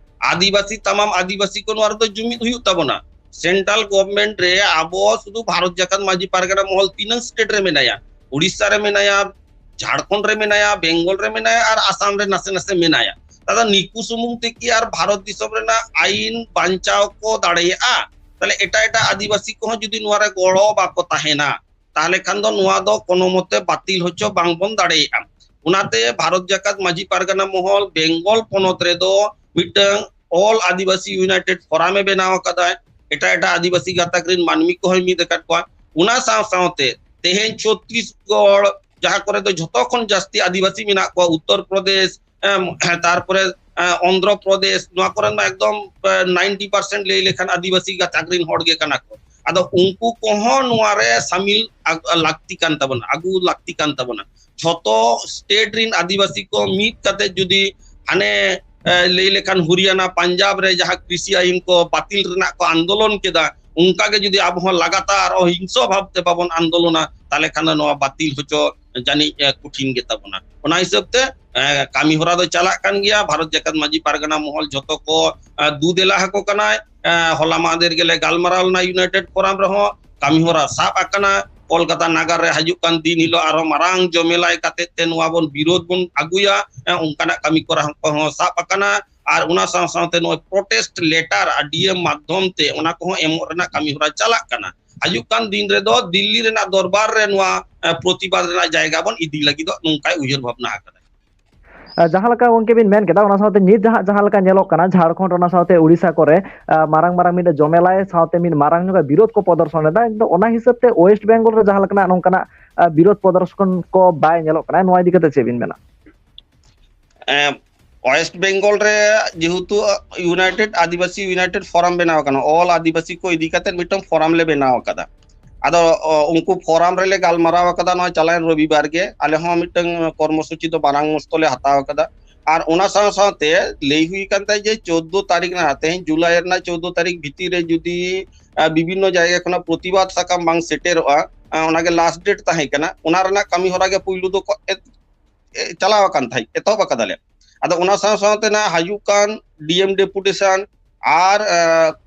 ᱟᱹᱫᱤᱵᱟᱹᱥᱤ, ᱛᱟᱢᱟᱢ ᱟᱹᱫᱤᱵᱟᱹᱥᱤ ᱠᱚ ᱱᱚᱣᱟ ᱨᱮᱫᱚ ᱡᱩᱢᱤᱫ ᱦᱩᱭᱩᱜ ᱛᱟᱵᱚᱱᱟ᱾ ᱥᱮᱱᱴᱨᱟᱞ ᱜᱚᱵᱷᱢᱮᱱᱴ ᱨᱮ ᱟᱵᱚ ᱥᱩᱫᱷᱩ ᱵᱷᱟᱨᱚᱛ ᱡᱟᱠᱟᱛ ᱢᱟᱹᱡᱷᱤ ᱯᱟᱨᱜᱟᱱᱟ ᱢᱚᱦᱚᱞ ᱛᱤᱱᱟᱹᱝ ᱥᱴᱮᱴ ᱨᱮ ᱢᱮᱱᱟᱭᱟ, ᱩᱲᱤᱥᱥᱟ ᱨᱮ ᱢᱮᱱᱟᱭᱟ, ᱡᱷᱟᱲᱠᱷᱚᱸᱰ ᱨᱮ ᱢᱮᱱᱟᱭᱟ, ᱵᱮᱝᱜᱚᱞ ᱨᱮ ᱢᱮᱱᱟᱭᱟ, ᱟᱨ ᱟᱥᱟᱢ ᱨᱮ ᱱᱟᱥᱮ ᱱᱟᱥᱮ ᱢᱮᱱᱟᱭᱟ᱾ ᱛᱟᱦᱞᱮ ᱱᱤᱠᱩ ᱥᱩᱢᱩᱝ ᱛᱮᱠᱤ ᱟᱨ ᱵᱷᱟᱨᱚᱛ ᱫᱤᱥᱚᱢ ᱨᱮᱱᱟᱜ ᱟᱭᱤᱱ ᱵᱟᱧᱪᱟᱣ ᱠᱚ ᱫᱟᱲᱮᱭᱟᱜᱼᱟ? ᱛᱟᱦᱞᱮ ᱮᱴᱟᱜ ᱮᱴᱟᱜ ᱟᱹᱫᱤᱵᱟᱹᱥᱤ ᱠᱚᱦᱚᱸ ᱡᱩᱫᱤ ᱱᱚᱣᱟ ᱨᱮ ᱜᱚᱲᱚ ᱵᱟᱠᱚ ᱛᱟᱦᱮᱱᱟ, ᱛᱟᱦᱞᱮ ᱠᱷᱟᱱ ᱫᱚ ᱱᱚᱣᱟ ᱫᱚ ᱠᱳᱱᱳ ᱢᱚᱛᱮ ᱵᱟᱹᱛᱤᱞ ᱦᱚᱪᱚ ᱵᱟᱝᱵᱚᱱ ᱫᱟᱲᱮᱭᱟᱜᱼᱟ᱾ ᱚᱱᱟᱛᱮ ᱵᱷᱟᱨᱚᱛ ᱡᱟᱠᱟᱛ ᱢᱟᱹᱡᱷᱤ ᱯᱟᱨᱜᱟᱱᱟ ᱢᱚᱦᱚᱞ ᱵᱮᱝᱜᱚᱞ ᱯᱚᱱᱚᱛ ᱨᱮᱫᱚ ᱢᱤᱫᱴᱟᱝ ᱚᱞ ᱟᱹᱫᱤᱵᱟᱹᱥᱤ ᱤᱭᱩᱱᱟᱭᱴᱮᱰ ᱯᱷᱳᱨᱟᱢ ᱮ ᱵᱮᱱᱟᱣ ᱟᱠᱟᱫᱟᱭ᱾ ᱮᱴᱟᱜ ᱮᱴᱟᱜ ᱟᱹᱫᱤᱵᱟᱹᱥᱤ ᱜᱟᱛᱟᱠ ᱨᱮᱱ ᱢᱟᱹᱱᱢᱤ ᱠᱚᱦᱚᱸᱭ ᱢᱤᱫ ᱟᱠᱟᱫ ᱠᱚᱣᱟ᱾ ᱚᱱᱟ ᱥᱟᱶ ᱥᱟᱶᱛᱮ ᱛᱮᱦᱮᱧ ᱪᱷᱚᱛᱛᱤᱥᱜᱚᱲ, ᱡᱟᱦᱟᱸ ᱠᱚᱨᱮ ᱫᱚ ᱡᱷᱚᱛᱚ ᱠᱷᱚᱱ ᱡᱟᱹᱥᱛᱤ ᱟᱹᱫᱤᱵᱟᱹᱥᱤ ᱢᱮᱱᱟᱜ ᱠᱚᱣᱟ, ᱩᱛᱛᱚᱨ ᱯᱨᱚᱫᱮᱥ, ᱮᱢ, ᱛᱟᱨᱯᱚᱨᱮ, ᱮ, ᱚᱱᱫᱷᱨᱚ ᱯᱨᱚᱫᱮᱥ, ᱱᱚᱣᱟ ᱠᱚᱨᱮ ᱢᱟ ᱮᱠᱫᱚᱢ, ᱮ, ᱱᱟᱭᱤᱱᱴᱤ ᱯᱟᱨᱥᱮᱱᱴ ᱞᱟᱹᱭ ᱞᱮᱠᱷᱟᱱ ᱟᱹᱫᱤᱵᱟᱹᱥᱤ ᱜᱟᱛᱟᱠ ᱨᱮᱱ ᱦᱚᱲ ᱜᱮ ᱠᱟᱱᱟ ᱠᱚ᱾ ᱟᱫᱚ ᱩᱱᱠᱩ ᱠᱚᱦᱚᱸ ᱱᱚᱣᱟ ᱨᱮ ᱥᱟᱢᱤᱞ ᱟᱜ-, ᱞᱟᱹᱠᱛᱤ ᱠᱟᱱ ᱛᱟᱵᱚᱱᱟ, ᱟᱹᱜᱩ ᱞᱟᱹᱠᱛᱤ ᱠᱟᱱ ᱛᱟᱵᱚᱱᱟ᱾ ᱡᱷᱚᱛᱚ ᱥᱴᱮᱴ ᱨᱤᱱ ᱟᱹᱫᱤᱵᱟᱹᱥᱤ ᱠᱚ ᱢᱤᱫ ᱠᱟᱛᱮ ᱡᱩᱫᱤ ᱦᱟᱱᱮ, ᱮ, ᱞᱟᱹᱭ ᱞᱮᱠᱷᱟᱱ ᱦᱚᱨᱤᱭᱟᱱᱟ, ᱯᱟᱧᱡᱟᱵ ᱨᱮ ᱡᱟᱦᱟᱸ ᱠᱨᱤᱥᱤ ᱟᱭᱤᱱ ᱠᱚ ᱵᱟᱹᱛᱤᱞ ᱨᱮᱱᱟᱜ ᱠᱚ ᱟᱱᱫᱳᱞᱚᱱ ᱠᱮᱫᱟ, ᱚᱱᱠᱟ ᱜᱮ ᱡᱩᱫᱤ ᱟᱵᱚ ᱦᱚᱸ ᱞᱟᱜᱟᱛᱟᱨ ᱦᱤᱝᱥᱚ ᱵᱷᱟᱵ ᱛᱮ ᱵᱟᱵᱚᱱ ᱟᱱᱫᱳᱞᱚᱱᱟ, ᱛᱟᱦᱞᱮ ᱠᱷᱟᱱ ᱫᱚ ᱱᱚᱣᱟ ᱵᱟᱹᱛᱤᱞ ᱦᱚᱪᱚ ᱡᱟᱹᱱᱤᱡ, ᱮ, ᱠᱚᱴᱷᱤᱱ ᱜᱮ ᱛᱟᱵᱚᱱᱟ᱾ ᱚᱱᱟ ᱦᱤᱥᱟᱹᱵ ᱛᱮ, ᱮ, ᱠᱟᱹᱢᱤ ᱦᱚᱨᱟ ᱫᱚ ᱪᱟᱞᱟᱜ ᱠᱟᱱ ᱜᱮᱭᱟ᱾ ᱵᱷᱟᱨᱚᱛ ᱡᱟᱠᱟᱛ ᱢᱟᱹᱡᱷᱤ ᱯᱟᱨᱜᱟᱱᱟ ᱢᱚᱦᱚᱞ ᱡᱷᱚᱛᱚ ᱠᱚ, ᱮ, ᱫᱩ ᱫᱮᱞᱟ ᱟᱠᱚ ᱠᱟᱱᱟᱭ᱾ ᱮ, ᱦᱚᱞᱟ ᱢᱟᱦᱫᱮᱨ ᱜᱮᱞᱮ ᱜᱟᱞᱢᱟᱨᱟᱣ ᱞᱮᱱᱟ ᱤᱭᱩᱱᱟᱭᱴᱮᱰ ᱯᱷᱳᱨᱟᱢ ᱨᱮᱦᱚᱸ, ᱠᱟᱹᱢᱤ ᱦᱚᱨᱟ ᱥᱟᱵ ᱟᱠᱟᱱᱟ᱾ ᱠᱳᱞᱠᱟᱛᱟ ᱱᱟᱜᱟᱨ ᱨᱮ ᱦᱤᱡᱩᱜ ᱠᱟᱱ ᱫᱤᱱ ᱦᱤᱞᱳᱜ ᱟᱨᱦᱚᱸ ᱢᱟᱨᱟᱝ ᱡᱚᱢᱮᱞᱟᱭ ᱠᱟᱛᱮ ᱛᱮ ᱱᱚᱣᱟ ᱵᱚᱱ ᱵᱤᱨᱳᱫᱷ ᱵᱚᱱ ᱟᱹᱜᱩᱭᱟ, ᱮ, ᱚᱱᱠᱟᱱᱟᱜ ᱠᱟᱹᱢᱤ ᱠᱚᱨᱟ ᱠᱚᱦᱚᱸ ᱥᱟᱵ ᱟᱠᱟᱱᱟ᱾ ᱟᱨ ᱚᱱᱟ ᱥᱟᱶ ᱥᱟᱶᱛᱮ ᱱᱚᱜᱼᱚᱭ ᱯᱨᱚᱴᱮᱥᱴ ᱞᱮᱴᱟᱨ ᱟᱨ ᱰᱤ ᱮᱢ ᱢᱟᱫᱽᱫᱷᱚᱢ ᱛᱮ ᱚᱱᱟ ᱠᱚᱦᱚᱸ ᱮᱢᱚᱜ ᱨᱮᱱᱟᱜ ᱠᱟᱹᱢᱤ ᱦᱚᱨᱟ ᱪᱟᱞᱟᱜ ᱠᱟᱱᱟ᱾ ᱦᱤᱡᱩᱜ ᱠᱟᱱ ᱫᱤᱱ ᱨᱮᱫᱚ ᱫᱤᱞᱞᱤ ᱨᱮᱱᱟᱜ ᱫᱚᱨᱵᱟᱨ ᱨᱮ ᱱᱚᱣᱟ, ᱮ, ᱯᱨᱚᱛᱤᱵᱟᱫ ᱨᱮᱱᱟᱜ ᱡᱟᱭᱜᱟ ᱵᱚᱱ ᱤᱫᱤ ᱞᱟᱹᱜᱤᱫᱚᱜ, ᱱᱚᱝᱠᱟᱭ ᱩᱭᱦᱟᱹᱨ ᱵᱷᱟᱵᱽᱱᱟ ᱟᱠᱟᱫᱟ᱾ ᱟᱨ ᱡᱟᱦᱟᱸ ᱞᱮᱠᱟ ᱜᱚᱝᱠᱮ ᱵᱤᱱ ᱢᱮᱱ ᱠᱮᱫᱟ, ᱚᱱᱟ ᱥᱟᱶᱛᱮ ᱱᱤᱛ ᱡᱟᱦᱟᱸ, ᱡᱟᱦᱟᱸ ᱞᱮᱠᱟ ᱧᱮᱞᱚᱜ ᱠᱟᱱᱟ, ᱡᱷᱟᱲᱠᱷᱚᱸᱰ, ᱚᱱᱟ ᱥᱟᱶᱛᱮ ᱩᱲᱤᱥᱥᱟ ᱠᱚᱨᱮ, ᱟ, ᱢᱟᱨᱟᱝ ᱢᱟᱨᱟᱝ ᱢᱤᱫᱴᱮᱱ ᱡᱚᱢᱮᱞᱟᱭ ᱥᱟᱶᱛᱮ ᱢᱤᱫ ᱢᱟᱨᱟᱝ ᱧᱚᱜ ᱵᱤᱨᱳᱫᱷ ᱠᱚ ᱯᱨᱚᱫᱚᱨᱥᱚᱱ ᱮᱫᱟ᱾ ᱤᱧ ᱫᱚ ᱚᱱᱟ ᱦᱤᱥᱟᱹᱵ ᱛᱮ ᱳᱭᱮᱥᱴ ᱵᱮᱝᱜᱚᱞ ᱨᱮ ᱡᱟᱦᱟᱸ ᱞᱮᱠᱟᱱᱟᱜ ᱱᱚᱝᱠᱟᱱᱟᱜ, ᱟ, ᱵᱤᱨᱳᱫᱷ ᱯᱨᱚᱫᱚᱨᱥᱚᱱ ᱠᱚ ᱵᱟᱭ ᱧᱮᱞᱚᱜ ᱠᱟᱱᱟ, ᱱᱚᱣᱟ ᱤᱫᱤ ᱠᱟᱛᱮ ᱪᱮᱫ ᱵᱤᱱ ᱢᱮᱱᱟ? ᱮᱸ, ᱳᱭᱮᱥᱴ ᱵᱮᱝᱜᱚᱞ ᱨᱮ ᱡᱮᱦᱮᱛᱩ ᱤᱭᱩᱱᱟᱭᱴᱮᱰ ᱟᱹᱫᱤᱵᱟᱹᱥᱤ ᱤᱭᱩᱱᱟᱭᱴᱮᱰ ᱯᱷᱳᱨᱟᱢ ᱵᱮᱱᱟᱣ ᱟᱠᱟᱱᱟ, ᱚᱞ ᱟᱹᱫᱤᱵᱟᱹᱥᱤ ᱠᱚ ᱤᱫᱤ ᱠᱟᱛᱮ ᱢᱤᱫᱴᱟᱝ ᱯᱷᱳᱨᱟᱢ ᱞᱮ ᱵᱮᱱᱟᱣ ᱟᱠᱟᱫᱟ᱾ ᱟᱫᱚ, ᱚ, ᱩᱱᱠᱩ ᱯᱷᱳᱨᱟᱢ ᱨᱮᱞᱮ ᱜᱟᱞᱢᱟᱨᱟᱣ ᱟᱠᱟᱫᱟ ᱱᱚᱣᱟ ᱪᱟᱞᱟᱣᱮᱱ ᱨᱚᱵᱤᱵᱟᱨ ᱜᱮ᱾ ᱟᱞᱮ ᱦᱚᱸ ᱢᱤᱫᱴᱟᱝ ᱠᱚᱨᱢᱚᱥᱩᱪᱤ ᱫᱚ ᱢᱟᱨᱟᱝ ᱢᱚᱥᱛᱚ ᱞᱮ ᱦᱟᱛᱟᱣ ᱟᱠᱟᱫᱟ᱾ ᱟᱨ ᱚᱱᱟ ᱥᱟᱶ ᱥᱟᱶᱛᱮ ᱞᱟᱹᱭ ᱦᱩᱭ ᱟᱠᱟᱱ ᱛᱟᱦᱮᱸᱫ ᱡᱮ ᱪᱳᱫᱽᱫᱳ ᱛᱟᱹᱨᱤᱠᱷ ᱨᱮᱱᱟᱜ, ᱛᱮᱦᱮᱧ ᱡᱩᱞᱟᱭ ᱨᱮᱱᱟᱜ ᱪᱳᱫᱽᱫᱳ ᱛᱟᱹᱨᱤᱠᱷ ᱵᱷᱤᱛᱤᱨ ᱨᱮ ᱡᱩᱫᱤ, ᱟ, ᱵᱤᱵᱷᱤᱱᱱᱚ ᱡᱟᱭᱜᱟ ᱠᱷᱚᱱᱟᱜ ᱯᱨᱚᱛᱤᱵᱟᱫ ᱥᱟᱠᱟᱢ ᱵᱟᱝ ᱥᱮᱴᱮᱨᱚᱜᱼᱟ, ᱟ, ᱚᱱᱟᱜᱮ ᱞᱟᱥᱴ ᱰᱮᱴ ᱛᱟᱦᱮᱸ ᱠᱟᱱᱟ, ᱚᱱᱟ ᱨᱮᱱᱟᱜ ᱠᱟᱹᱢᱤ ᱦᱚᱨᱟ ᱜᱮ ᱯᱩᱭᱞᱩ ᱫᱚ ᱠᱚ ᱮᱛ-, ᱮ, ᱪᱟᱞᱟᱣ ᱟᱠᱟᱱ ᱛᱟᱦᱮᱸᱫ, ᱮᱛᱚᱦᱚᱵ ᱟᱠᱟᱫᱟᱞᱮ᱾ ᱟᱫᱚ ᱚᱱᱟ ᱥᱟᱶ ᱥᱟᱶᱛᱮ ᱱᱟᱜ ᱦᱤᱡᱩᱜ ᱠᱟᱱ ᱰᱤ ᱮᱢ ᱰᱮᱯᱩᱴᱮᱥᱚᱱ ᱟᱨ, ᱮ,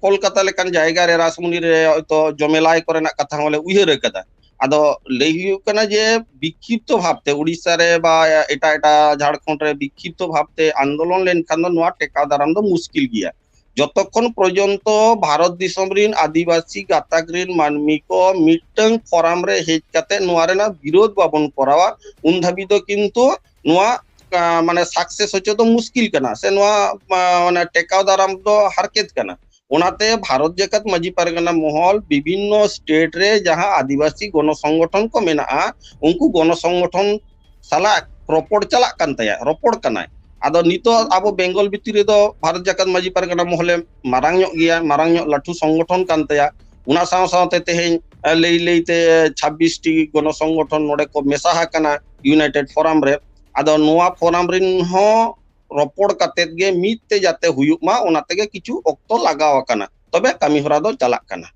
ᱠᱳᱞᱠᱟᱛᱟ ᱞᱮᱠᱟᱱ ᱡᱟᱭᱜᱟ ᱨᱮ ᱨᱟᱥᱢᱩᱱᱤ ᱨᱮ ᱦᱚᱭᱛᱳ ᱡᱚᱢᱮᱞᱟᱭ ᱠᱚᱨᱮᱱᱟᱜ ᱠᱟᱛᱷᱟ ᱦᱚᱸᱞᱮ ᱩᱭᱦᱟᱹᱨ ᱟᱠᱟᱫᱟ᱾ ᱟᱫᱚ ᱞᱟᱹᱭ ᱦᱩᱭᱩᱜ ᱠᱟᱱᱟ ᱡᱮ ᱵᱤᱠᱠᱷᱤᱯᱛᱚ ᱵᱷᱟᱵᱽᱛᱮ ᱩᱲᱤᱥᱥᱟ ᱨᱮ ᱵᱟ ᱮᱴᱟᱜ ᱮᱴᱟᱜ ᱡᱷᱟᱲᱠᱷᱚᱸᱰ ᱨᱮ ᱵᱤᱠᱠᱷᱤᱯᱛᱚ ᱵᱷᱟᱵᱽᱛᱮ ᱟᱱᱫᱳᱞᱚᱱ ᱞᱮᱱᱠᱷᱟᱱ ᱫᱚ ᱱᱚᱣᱟ ᱴᱮᱠᱟᱣ ᱫᱟᱨᱟᱢ ᱫᱚ ᱢᱩᱥᱠᱤᱞ ᱜᱮᱭᱟ᱾ ᱡᱚᱛᱚᱠᱷᱚᱱ ᱯᱨᱚᱡᱚᱱᱛᱚ ᱵᱷᱟᱨᱚᱛ ᱫᱤᱥᱚᱢ ᱨᱤᱱ ᱟᱹᱫᱤᱵᱟᱹᱥᱤ ᱜᱟᱛᱟᱠ ᱨᱤᱱ ᱢᱟᱹᱱᱢᱤ ᱠᱚ ᱢᱤᱫᱴᱟᱝ ᱯᱷᱳᱨᱟᱢ ᱨᱮ ᱦᱮᱡ ᱠᱟᱛᱮ ᱱᱚᱣᱟ ᱨᱮᱱᱟᱜ ᱵᱤᱨᱳᱫᱷ ᱵᱟᱵᱚᱱ ᱠᱚᱨᱟᱣᱟ, ᱩᱱ ᱫᱷᱟᱹᱵᱤᱡ ᱫᱚ ᱠᱤᱱᱛᱩ ᱱᱚᱣᱟ, ᱟ, ᱢᱟᱱᱮ ᱥᱟᱠᱥᱮᱥ ᱦᱚᱪᱚ ᱫᱚ ᱢᱩᱥᱠᱤᱞ ᱠᱟᱱᱟ, ᱥᱮ ᱱᱚᱣᱟ, ᱟ, ᱢᱟᱱᱮ ᱴᱮᱠᱟᱣ ᱫᱟᱨᱟᱢ ᱫᱚ ᱦᱟᱨᱠᱮᱛ ᱠᱟᱱᱟ᱾ ᱚᱱᱟᱛᱮ ᱵᱷᱟᱨᱚᱛ ᱡᱟᱠᱟᱛ ᱢᱟᱹᱡᱷᱤ ᱯᱟᱨᱜᱟᱱᱟ ᱢᱚᱦᱚᱞ ᱵᱤᱵᱷᱤᱱᱱᱚ ᱥᱴᱮᱴ ᱨᱮ ᱡᱟᱦᱟᱸ ᱟᱹᱫᱤᱵᱟᱹᱥᱤ ᱜᱚᱱᱚ ᱥᱚᱝᱜᱚᱴᱷᱚᱱ ᱠᱚ ᱢᱮᱱᱟᱜᱼᱟ, ᱩᱱᱠᱩ ᱜᱚᱱᱚ ᱥᱚᱝᱜᱚᱴᱷᱚᱱ ᱥᱟᱞᱟᱜ ᱨᱚᱯᱚᱲ ᱪᱟᱞᱟᱜ ᱠᱟᱱ ᱛᱟᱭᱟ, ᱨᱚᱯᱚᱲ ᱠᱟᱱᱟᱭ᱾ ᱟᱫᱚ ᱱᱤᱛᱚᱜ ᱟᱵᱚ ᱵᱮᱝᱜᱚᱞ ᱵᱷᱤᱛᱤᱨ ᱨᱮᱫᱚ ᱵᱷᱟᱨᱚᱛ ᱡᱟᱠᱟᱛ ᱢᱟᱹᱡᱷᱤ ᱯᱟᱨᱜᱟᱱᱟ ᱢᱚᱦᱚᱞᱮ ᱢᱟᱨᱟᱝ ᱧᱚᱜ ᱜᱮᱭᱟ, ᱢᱟᱨᱟᱝ ᱧᱚᱜ ᱞᱟᱹᱴᱩ ᱥᱚᱝᱜᱚᱴᱷᱚᱱ ᱠᱟᱱ ᱛᱟᱭᱟ᱾ ᱚᱱᱟ ᱥᱟᱶ ᱥᱟᱶᱛᱮ ᱛᱮᱦᱮᱧ, ᱮ, ᱞᱟᱹᱭ ᱞᱟᱹᱭᱛᱮ ᱪᱷᱟᱵᱵᱤᱥ ᱴᱤ ᱜᱚᱱᱚ ᱥᱚᱝᱜᱚᱴᱷᱚᱱ ᱱᱚᱰᱮ ᱠᱚ ᱢᱮᱥᱟ ᱟᱠᱟᱱᱟ ᱤᱭᱩᱱᱟᱭᱴᱮᱰ ᱯᱷᱳᱨᱟᱢ ᱨᱮ᱾ ᱟᱫᱚ ᱱᱚᱣᱟ ᱯᱷᱳᱨᱟᱢ ᱨᱮᱱ ᱦᱚᱸ ᱨᱚᱯᱚᱲ ᱠᱟᱛᱮᱫ ᱜᱮ ᱢᱤᱫ ᱛᱮ ᱡᱟᱛᱮ ᱦᱩᱭᱩᱜ ᱢᱟ, ᱚᱱᱟ ᱛᱮᱜᱮ ᱠᱤᱪᱷᱩ ᱚᱠᱛᱚ ᱞᱟᱜᱟᱣ ᱟᱠᱟᱱᱟ, ᱛᱚᱵᱮ ᱠᱟᱹᱢᱤ ᱦᱚᱨᱟ ᱫᱚ ᱪᱟᱞᱟᱜ ᱠᱟᱱᱟ᱾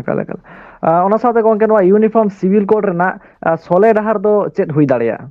ᱮᱠᱟᱞ, ᱮᱠᱟᱞ᱾ ᱟᱨ ᱚᱱᱟ ᱥᱟᱶᱛᱮ ᱜᱚᱝᱠᱮ, ᱱᱚᱣᱟ ᱤᱭᱩᱱᱤᱯᱷᱚᱨᱢ ᱥᱤᱵᱤᱞ ᱠᱳᱰ ᱨᱮᱱᱟᱜ, ᱟᱨ, ᱥᱚᱞᱦᱮ ᱰᱟᱦᱟᱨ ᱫᱚ ᱪᱮᱫ ᱦᱩᱭ ᱫᱟᱲᱮᱭᱟᱜᱼᱟ?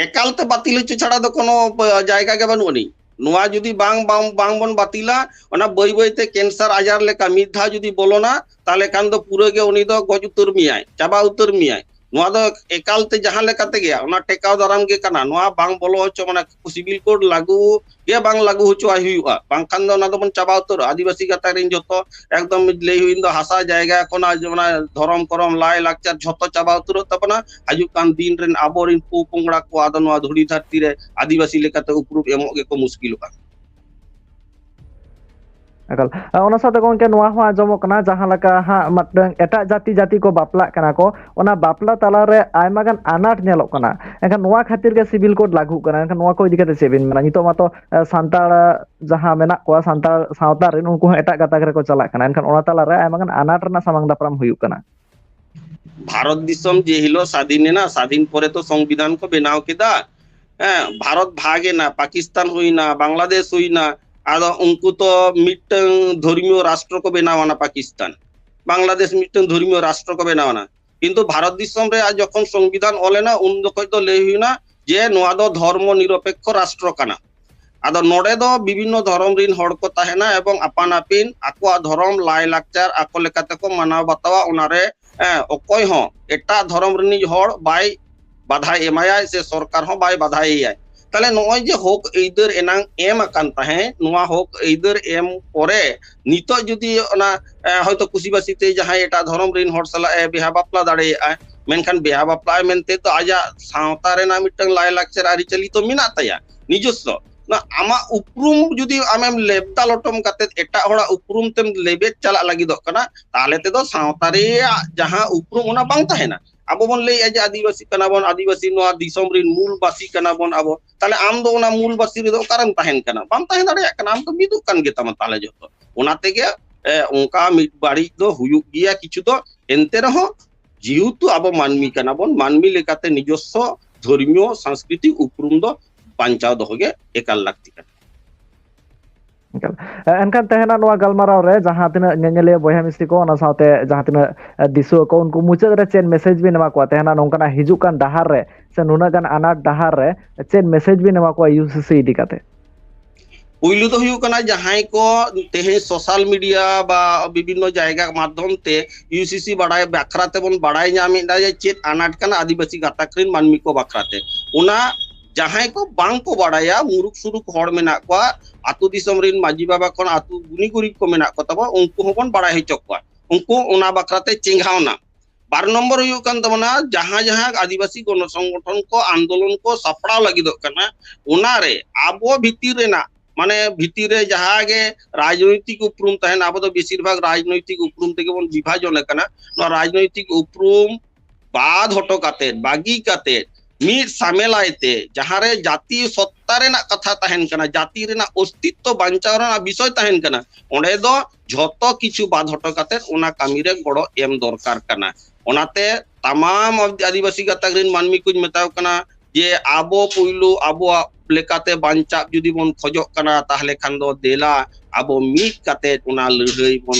ᱮᱠᱟᱞ ᱛᱮ ᱵᱟᱹᱛᱤᱞ ᱦᱚᱪᱚ ᱪᱷᱟᱲᱟ ᱫᱚ ᱠᱳᱱᱳ, ᱟ, ᱡᱟᱭᱜᱟ ᱜᱮ ᱵᱟᱹᱱᱩᱜ ᱟᱹᱱᱤᱡ᱾ ᱱᱚᱣᱟ ᱡᱩᱫᱤ ᱵᱟᱝ, ᱵᱟᱝ, ᱵᱟᱝ ᱵᱚᱱ ᱵᱟᱹᱛᱤᱞᱟ, ᱚᱱᱟ ᱵᱟᱹᱭ ᱵᱟᱹᱭ ᱛᱮ ᱠᱮᱱᱥᱟᱨ ᱟᱡᱟᱨ ᱞᱮᱠᱟ ᱢᱤᱫ ᱫᱷᱟᱣ ᱡᱩᱫᱤ ᱵᱚᱞᱚᱱᱟ, ᱛᱟᱦᱚᱞᱮ ᱠᱷᱟᱱ ᱫᱚ ᱯᱩᱨᱟᱹ ᱜᱮ ᱩᱱᱤ ᱫᱚ ᱜᱚᱡ ᱩᱛᱟᱹᱨ ᱢᱮᱭᱟᱭ, ᱪᱟᱵᱟ ᱩᱛᱟᱹᱨ ᱢᱮᱭᱟᱭ᱾ ᱱᱚᱣᱟ ᱫᱚ ᱮᱠᱟᱞ ᱛᱮ ᱡᱟᱦᱟᱸ ᱞᱮᱠᱟ ᱛᱮᱜᱮ ᱚᱱᱟ ᱴᱮᱠᱟᱣ ᱫᱟᱨᱟᱢ ᱜᱮ ᱠᱟᱱᱟ᱾ ᱱᱚᱣᱟ ᱵᱟᱝ ᱵᱚᱞᱚ ᱦᱚᱪᱚ, ᱢᱟᱱᱮ ᱥᱤᱵᱤᱞ ᱠᱳᱰ ᱞᱟᱹᱜᱩ ᱜᱮ ᱵᱟᱝ ᱞᱟᱹᱜᱩ ᱦᱚᱪᱚᱣᱟᱭ ᱦᱩᱭᱩᱜᱼᱟ, ᱵᱟᱝᱠᱷᱟᱱ ᱫᱚ ᱚᱱᱟ ᱫᱚᱵᱚᱱ ᱪᱟᱵᱟ ᱩᱛᱟᱹᱨᱚᱜᱼᱟ᱾ ᱟᱹᱫᱤᱵᱟᱹᱥᱤ ᱜᱟᱛᱟᱠ ᱨᱮᱱ ᱡᱚᱛᱚ ᱮᱠᱫᱚᱢ ᱞᱟᱹᱭ ᱦᱩᱭᱮᱱ ᱫᱚ ᱦᱟᱥᱟ ᱡᱟᱭᱜᱟ ᱠᱷᱚᱱᱟᱜ ᱡᱮ ᱚᱱᱟ ᱫᱷᱚᱨᱚᱢ ᱠᱚᱨᱚᱢ ᱞᱟᱭ ᱞᱟᱠᱪᱟᱨ ᱡᱷᱚᱛᱚ ᱪᱟᱵᱟ ᱩᱛᱟᱹᱨᱚᱜ ᱛᱟᱵᱚᱱᱟ᱾ ᱦᱤᱡᱩᱜ ᱠᱟᱱ ᱫᱤᱱ ᱨᱮᱱ ᱟᱵᱚᱨᱮᱱ ᱯᱚ ᱯᱚᱝᱲᱟ ᱠᱚ ᱟᱫᱚ ᱱᱚᱣᱟ ᱫᱷᱩᱲᱤ ᱫᱷᱟᱹᱨᱛᱤ ᱨᱮ ᱟᱹᱫᱤᱵᱟᱹᱥᱤ ᱞᱮᱠᱟᱛᱮ ᱩᱯᱨᱩᱢ ᱮᱢᱚᱜ ᱜᱮᱠᱚ ᱢᱩᱥᱠᱤᱞᱚᱜᱼᱟ᱾ ᱮᱠᱟᱞ᱾ ᱟᱨ ᱚᱱᱟ ᱥᱟᱶᱛᱮ ᱜᱚᱝᱠᱮ, ᱱᱚᱣᱟ ᱦᱚᱸ ᱟᱸᱡᱚᱢᱚᱜ ᱠᱟᱱᱟ, ᱡᱟᱦᱟᱸ ᱞᱮᱠᱟ ᱦᱟᱸᱜ ᱢᱤᱫᱴᱟᱝ ᱮᱴᱟᱜ ᱡᱟᱹᱛᱤ ᱡᱟᱹᱛᱤ ᱠᱚ ᱵᱟᱯᱞᱟᱜ ᱠᱟᱱᱟ ᱠᱚ, ᱚᱱᱟ ᱵᱟᱯᱞᱟ ᱛᱟᱞᱟᱨᱮ ᱟᱭᱢᱟ ᱜᱟᱱ ᱟᱱᱟᱴ ᱧᱮᱞᱚᱜ ᱠᱟᱱᱟ, ᱮᱱᱠᱷᱟᱱ ᱱᱚᱣᱟ ᱠᱷᱟᱹᱛᱤᱨ ᱜᱮ ᱥᱤᱵᱤᱞ ᱠᱳᱰ ᱞᱟᱹᱜᱩᱜ ᱠᱟᱱᱟ᱾ ᱮᱱᱠᱷᱟᱱ ᱱᱚᱣᱟ ᱠᱚ ᱤᱫᱤ ᱠᱟᱛᱮ ᱪᱮᱫ ᱵᱤᱱ ᱢᱮᱱᱟ? ᱱᱤᱛᱚᱜ ᱢᱟᱛᱚ, ᱮ, ᱥᱟᱱᱛᱟᱲ, ᱮ, ᱡᱟᱦᱟᱸ ᱢᱮᱱᱟᱜ ᱠᱚᱣᱟ, ᱥᱟᱱᱛᱟᱲ ᱥᱟᱶᱛᱟ ᱨᱮᱱ, ᱩᱱᱠᱩ ᱦᱚᱸ ᱮᱴᱟᱜ ᱜᱟᱛᱟᱠ ᱨᱮᱠᱚ ᱪᱟᱞᱟᱜ ᱠᱟᱱᱟ, ᱮᱱᱠᱷᱟᱱ ᱚᱱᱟ ᱛᱟᱞᱟᱨᱮ ᱟᱭᱢᱟ ᱜᱟᱱ ᱟᱱᱟᱴ ᱨᱮᱱᱟᱜ ᱥᱟᱢᱟᱝ ᱫᱟᱯᱨᱟᱢ ᱦᱩᱭᱩᱜ ᱠᱟᱱᱟ᱾ ᱵᱷᱟᱨᱚᱛ ᱫᱤᱥᱚᱢ ᱡᱮ ᱦᱤᱞᱳᱜ ᱥᱟᱫᱷᱤᱱ ᱮᱱᱟ, ᱥᱟᱫᱷᱤᱱ ᱯᱚᱨᱮ ᱛᱚ ᱥᱚᱝᱵᱤᱫᱷᱟᱱ ᱠᱚ ᱵᱮᱱᱟᱣ ᱠᱮᱫᱟ᱾ ᱦᱮᱸ, ᱵᱷᱟᱨᱚᱛ ᱵᱷᱟᱜᱽ ᱮᱱᱟ, ᱯᱟᱠᱤᱥᱛᱟᱱ ᱦᱩᱭᱱᱟ, ᱵᱟᱝᱞᱟᱫᱮᱥ ᱦᱩᱭᱱᱟ, ᱟᱫᱚ ᱩᱱᱠᱩ ᱛᱚ ᱢᱤᱫᱴᱟᱝ ᱫᱷᱚᱨᱢᱤᱭᱚ ᱨᱟᱥᱴᱨᱚ ᱠᱚ ᱵᱮᱱᱟᱣ ᱟᱱᱟ, ᱯᱟᱠᱤᱥᱛᱟᱱ, ᱵᱟᱝᱞᱟᱫᱮᱥ ᱢᱤᱫᱴᱟᱝ ᱫᱷᱚᱨᱢᱤᱭᱚ ᱨᱟᱥᱴᱨᱚ ᱠᱚ ᱵᱮᱱᱟᱣ ᱟᱱᱟ᱾ ᱠᱤᱱᱛᱩ ᱵᱷᱟᱨᱚᱛ ᱫᱤᱥᱚᱢ ᱨᱮ ᱟᱡ ᱡᱚᱠᱷᱚᱱ ᱥᱚᱝᱵᱤᱫᱷᱟᱱ ᱚᱞ ᱮᱱᱟ, ᱩᱱ ᱡᱚᱠᱷᱚᱡ ᱫᱚ ᱞᱟᱹᱭ ᱦᱩᱭᱱᱟ ᱡᱮ ᱱᱚᱣᱟ ᱫᱚ ᱫᱷᱚᱨᱢᱚ ᱱᱤᱨᱚᱯᱮᱠᱠᱷᱚ ᱨᱟᱥᱴᱨᱚ ᱠᱟᱱᱟ᱾ ᱟᱫᱚ ᱱᱚᱰᱮ ᱫᱚ ᱵᱤᱵᱷᱤᱱᱱᱚ ᱫᱷᱚᱨᱚᱢ ᱨᱤᱱ ᱦᱚᱲ ᱠᱚ ᱛᱟᱦᱮᱱᱟ ᱮᱵᱚᱝ ᱟᱯᱟᱱ ᱟᱹᱯᱤᱱ ᱟᱠᱚᱣᱟᱜ ᱫᱷᱚᱨᱚᱢ, ᱞᱟᱭ ᱞᱟᱠᱪᱟᱨ ᱟᱠᱚ ᱞᱮᱠᱟ ᱛᱮᱠᱚ ᱢᱟᱱᱟᱣ ᱵᱟᱛᱟᱣᱟ᱾ ᱚᱱᱟᱨᱮ, ᱦᱮᱸ, ᱚᱠᱚᱭ ᱦᱚᱸ ᱮᱴᱟᱜ ᱫᱷᱚᱨᱚᱢ ᱨᱤᱱᱤᱡ ᱦᱚᱲ ᱵᱟᱭ ᱵᱟᱫᱷᱟᱭ ᱮᱢᱟᱭᱟᱭ ᱥᱮ ᱥᱚᱨᱠᱟᱨ ᱦᱚᱸ ᱵᱟᱭ ᱵᱟᱫᱷᱟᱭᱮᱭᱟᱭ᱾ ᱛᱟᱦᱞᱮ ᱱᱚᱜᱼᱚᱭ ᱡᱮ ᱦᱚᱠ ᱟᱹᱭᱫᱟᱹᱨ ᱮᱱᱟᱝ ᱮᱢ ᱟᱠᱟᱱ ᱛᱟᱦᱮᱸᱫ, ᱱᱚᱣᱟ ᱦᱚᱠ ᱟᱹᱭᱫᱟᱹᱨ ᱮᱢ ᱯᱚᱨᱮ ᱱᱤᱛᱚᱜ ᱡᱩᱫᱤ ᱚᱱᱟ, ᱮ, ᱦᱚᱭᱛᱳ ᱠᱩᱥᱤᱵᱟᱥᱤ ᱛᱮ ᱡᱟᱦᱟᱸᱭ ᱮᱴᱟᱜ ᱫᱷᱚᱨᱚᱢ ᱨᱤᱱ ᱦᱚᱲ ᱥᱟᱞᱟᱜ ᱮ ᱵᱤᱦᱟ ᱵᱟᱯᱞᱟ ᱫᱟᱲᱮᱭᱟᱜᱼᱟ, ᱢᱮᱱᱠᱷᱟᱱ ᱵᱤᱦᱟ ᱵᱟᱯᱞᱟ ᱢᱮᱱᱛᱮ ᱫᱚ ᱟᱡᱟᱜ ᱥᱟᱶᱛᱟ ᱨᱮᱱᱟᱜ ᱢᱤᱫᱴᱟᱝ ᱞᱟᱭᱞᱟᱠᱪᱟᱨ ᱟᱹᱨᱤᱪᱟᱹᱞᱤ ᱛᱚ ᱢᱮᱱᱟᱜ ᱛᱟᱭᱟ ᱱᱤᱡᱚᱥᱥᱚ᱾ ᱚᱱᱟ ᱟᱢᱟᱜ ᱩᱯᱨᱩᱢ ᱡᱩᱫᱤ ᱟᱢᱮᱢ ᱞᱮᱵᱫᱟ ᱞᱚᱴᱚᱢ ᱠᱟᱛᱮ ᱮᱴᱟᱜ ᱦᱚᱲᱟᱜ ᱩᱯᱨᱩᱢ ᱛᱮᱢ ᱞᱮᱵᱮᱫ ᱪᱟᱞᱟᱜ ᱞᱟᱹᱜᱤᱫᱚᱜ ᱠᱟᱱᱟ, ᱛᱟᱦᱞᱮ ᱛᱮᱫᱚ ᱥᱟᱶᱛᱟ ᱨᱮᱭᱟᱜ ᱡᱟᱦᱟᱸ ᱩᱯᱨᱩᱢ ᱚᱱᱟ ᱵᱟᱝ ᱛᱟᱦᱮᱱᱟ᱾ ᱟᱵᱚ ᱵᱚᱱ ᱞᱟᱹᱭᱮᱫᱼᱟ ᱡᱮ ᱟᱹᱫᱤᱵᱟᱹᱥᱤ ᱠᱟᱱᱟ ᱵᱚᱱ, ᱟᱹᱫᱤᱵᱟᱹᱥᱤ ᱱᱚᱣᱟ ᱫᱤᱥᱚᱢ ᱨᱤᱱ ᱢᱩᱞ ᱵᱟᱹᱥᱤ ᱠᱟᱱᱟ ᱵᱚᱱ ᱟᱵᱚ, ᱛᱟᱦᱞᱮ ᱟᱢ ᱫᱚ ᱚᱱᱟ ᱢᱩᱞ ᱵᱟᱹᱥᱤ ᱨᱮᱫᱚ ᱚᱠᱟᱨᱮᱢ ᱛᱟᱦᱮᱱ ᱠᱟᱱᱟ? ᱵᱟᱢ ᱛᱟᱦᱮᱸ ᱫᱟᱲᱮᱭᱟᱜ ᱠᱟᱱᱟ, ᱟᱢ ᱫᱚ ᱢᱤᱫᱚᱜ ᱠᱟᱱ ᱜᱮᱛᱟᱢᱟ ᱛᱟᱦᱞᱮ ᱡᱚᱛᱚ᱾ ᱚᱱᱟ ᱛᱮᱜᱮ ᱮ, ᱚᱱᱠᱟ ᱢᱤᱫ ᱵᱟᱹᱲᱤᱡ ᱫᱚ ᱦᱩᱭᱩᱜ ᱜᱮᱭᱟ ᱠᱤᱪᱷᱩ ᱫᱚ᱾ ᱮᱱᱛᱮ ᱨᱮᱦᱚᱸ ᱡᱮᱦᱮᱛᱩ ᱟᱵᱚ ᱢᱟᱹᱱᱢᱤ ᱠᱟᱱᱟ ᱵᱚᱱ, ᱢᱟᱹᱱᱢᱤ ᱞᱮᱠᱟᱛᱮ ᱱᱤᱡᱚᱥᱥᱚ ᱫᱷᱚᱨᱢᱤᱭᱚ ᱥᱟᱝᱥᱠᱨᱤᱛᱤᱠ ᱩᱯᱨᱩᱢ ᱫᱚ ᱵᱟᱧᱪᱟᱣ ᱫᱚᱦᱚ ᱜᱮ ᱮᱠᱟᱞ ᱞᱟᱹᱠᱛᱤ ᱠᱟᱱᱟ᱾ ᱮᱱᱠᱷᱟᱱ ᱛᱮᱦᱮᱧᱟᱜ ᱱᱚᱣᱟ ᱜᱟᱞᱢᱟᱨᱟᱣ ᱨᱮ ᱡᱟᱦᱟᱸ ᱛᱤᱱᱟᱹᱜ ᱧᱮᱧᱮᱞᱤᱭᱟᱹ ᱵᱚᱭᱦᱟ ᱢᱤᱥᱤ ᱠᱚ, ᱚᱱᱟ ᱥᱟᱶᱛᱮ ᱡᱟᱦᱟᱸ ᱛᱤᱱᱟᱹᱜ ᱫᱤᱥᱩᱣᱟᱹ ᱠᱚ, ᱩᱱᱠᱩ ᱢᱩᱪᱟᱹᱫ ᱨᱮ ᱪᱮᱫ ᱢᱮᱥᱮᱡᱽ ᱵᱤᱱ ᱮᱢᱟ ᱠᱚᱣᱟ ᱛᱮᱦᱮᱧᱟᱜ ᱱᱚᱝᱠᱟᱱᱟᱜ ᱦᱤᱡᱩᱜ ᱠᱟᱱ ᱰᱟᱦᱟᱨ ᱨᱮ, ᱥᱮ ᱱᱩᱱᱟᱹᱜ ᱜᱟᱱ ᱟᱱᱟᱴ ᱰᱟᱦᱟᱨ ᱨᱮ ᱪᱮᱫ ᱢᱮᱥᱮᱡᱽ ᱵᱤᱱ ᱮᱢᱟ ᱠᱚᱣᱟ ᱤᱭᱩ ᱥᱤ ᱥᱤ ᱤᱫᱤ ᱠᱟᱛᱮ? ᱯᱩᱭᱞᱩ ᱫᱚ ᱦᱩᱭᱩᱜ ᱠᱟᱱᱟ, ᱡᱟᱦᱟᱸᱭ ᱠᱚ ᱛᱮᱦᱮᱧ ᱥᱳᱥᱟᱞ ᱢᱤᱰᱤᱭᱟ ᱵᱟ ᱵᱤᱵᱷᱤᱱᱱᱚ ᱡᱟᱭᱜᱟ ᱢᱟᱫᱽᱫᱷᱚᱢ ᱛᱮ ᱤᱭᱩ ᱥᱤ ᱥᱤ ᱵᱟᱲᱟᱭ ᱵᱟᱠᱷᱨᱟ ᱛᱮᱵᱚᱱ ᱵᱟᱲᱟᱭ ᱧᱟᱢᱮᱫᱟ ᱡᱮ ᱪᱮᱫ ᱟᱱᱟᱴ ᱠᱟᱱᱟ ᱟᱹᱫᱤᱵᱟᱹᱥᱤ ᱜᱟᱛᱟᱠ ᱨᱮᱱ ᱢᱟᱹᱱᱢᱤ ᱠᱚ ᱵᱟᱠᱷᱨᱟ ᱛᱮ, ᱚᱱᱟ ᱡᱟᱦᱟᱸᱭ ᱠᱚ ᱵᱟᱝ ᱠᱚ ᱵᱟᱲᱟᱭᱟ, ᱢᱩᱨᱩᱠ ᱥᱩᱨᱩᱠ ᱦᱚᱲ ᱢᱮᱱᱟᱜ ᱠᱚᱣᱟ, ᱟᱹᱛᱩ ᱫᱤᱥᱚᱢ ᱨᱮᱱ ᱢᱟᱹᱡᱷᱤ ᱵᱟᱵᱟ ᱠᱷᱚᱱ ᱟᱹᱛᱩ ᱜᱩᱱᱤ ᱜᱩᱨᱤᱵ ᱠᱚ ᱢᱮᱱᱟᱜ ᱠᱚ ᱛᱟᱵᱚᱱᱟ, ᱩᱱᱠᱩ ᱦᱚᱸᱵᱚᱱ ᱵᱟᱲᱟᱭ ᱦᱚᱪᱚ ᱠᱚᱣᱟ, ᱩᱱᱠᱩ ᱚᱱᱟ ᱵᱟᱠᱷᱨᱟ ᱛᱮ ᱪᱮᱸᱜᱷᱟᱣᱱᱟ᱾ ᱵᱟᱨ ᱱᱚᱢᱵᱚᱨ ᱦᱩᱭᱩᱜ ᱠᱟᱱ ᱛᱟᱵᱚᱱᱟ, ᱡᱟᱦᱟᱸ ᱡᱟᱦᱟᱸ ᱟᱹᱫᱤᱵᱟᱹᱥᱤ ᱜᱚᱱᱚ ᱥᱚᱝᱜᱚᱴᱷᱚᱱ ᱠᱚ ᱟᱱᱫᱳᱞᱚᱱ ᱠᱚ ᱥᱟᱯᱲᱟᱣ ᱞᱟᱹᱜᱤᱫᱚᱜ ᱠᱟᱱᱟ, ᱚᱱᱟᱨᱮ ᱟᱵᱚ ᱵᱷᱤᱛᱤᱨ ᱨᱮᱱᱟᱜ, ᱢᱟᱱᱮ ᱵᱷᱤᱛᱤᱨ ᱨᱮ ᱡᱟᱦᱟᱸ ᱜᱮ ᱨᱟᱡᱽᱱᱳᱭᱛᱤᱠ ᱩᱯᱨᱩᱢ ᱛᱟᱦᱮᱱ, ᱟᱵᱚ ᱫᱚ ᱵᱮᱥᱤᱨ ᱵᱷᱟᱜᱽ ᱨᱟᱡᱽᱱᱳᱭᱛᱤᱠ ᱩᱯᱨᱩᱢ ᱛᱮᱜᱮ ᱵᱚᱱ ᱵᱤᱵᱷᱟᱡᱚᱱ ᱟᱠᱟᱱᱟ᱾ ᱱᱚᱣᱟ ᱨᱟᱡᱽᱱᱳᱭᱛᱤᱠ ᱩᱯᱨᱩᱢ ᱵᱟᱫ ᱦᱚᱴᱚ ᱠᱟᱛᱮᱫ, ᱵᱟᱹᱜᱤ ᱠᱟᱛᱮᱫ, ᱢᱤᱫ ᱥᱟᱢᱮᱞᱟᱭ ᱛᱮ ᱡᱟᱦᱟᱸᱨᱮ ᱡᱟᱹᱛᱤ ᱥᱚᱛᱛᱟ ᱨᱮᱱᱟᱜ ᱠᱟᱛᱷᱟ ᱛᱟᱦᱮᱱ ᱠᱟᱱᱟ, ᱡᱟᱹᱛᱤ ᱨᱮᱱᱟᱜ ᱚᱥᱛᱤᱛᱛᱚ ᱵᱟᱧᱪᱟᱣ ᱨᱮᱱᱟᱜ ᱵᱤᱥᱚᱭ ᱛᱟᱦᱮᱱ ᱠᱟᱱᱟ, ᱚᱸᱰᱮ ᱫᱚ ᱡᱷᱚᱛᱚ ᱠᱤᱪᱷᱩ ᱵᱟᱫ ᱦᱚᱴᱚ ᱠᱟᱛᱮᱫ ᱚᱱᱟ ᱠᱟᱹᱢᱤ ᱨᱮ ᱜᱚᱲᱚ ᱮᱢ ᱫᱚᱨᱠᱟᱨ ᱠᱟᱱᱟ᱾ ᱚᱱᱟᱛᱮ ᱛᱟᱢᱟᱢ ᱟᱹᱫᱤᱵᱟᱹᱥᱤ ᱜᱟᱛᱟᱠ ᱨᱮᱱ ᱢᱟᱹᱱᱢᱤ ᱠᱚᱧ ᱢᱮᱛᱟᱣ ᱠᱟᱱᱟ ᱡᱮ ᱟᱵᱚ ᱯᱩᱭᱞᱩ ᱟᱵᱚᱣᱟᱜ ᱞᱮᱠᱟᱛᱮ ᱵᱟᱧᱪᱟᱜ ᱡᱩᱫᱤ ᱵᱚᱱ ᱠᱷᱚᱡᱚᱜ ᱠᱟᱱᱟ, ᱛᱟᱦᱞᱮ ᱠᱷᱟᱱ ᱫᱚ ᱫᱮᱞᱟ ᱟᱵᱚ ᱢᱤᱫ ᱠᱟᱛᱮᱫ ᱚᱱᱟ ᱞᱟᱹᱲᱦᱟᱹᱭ ᱵᱚᱱ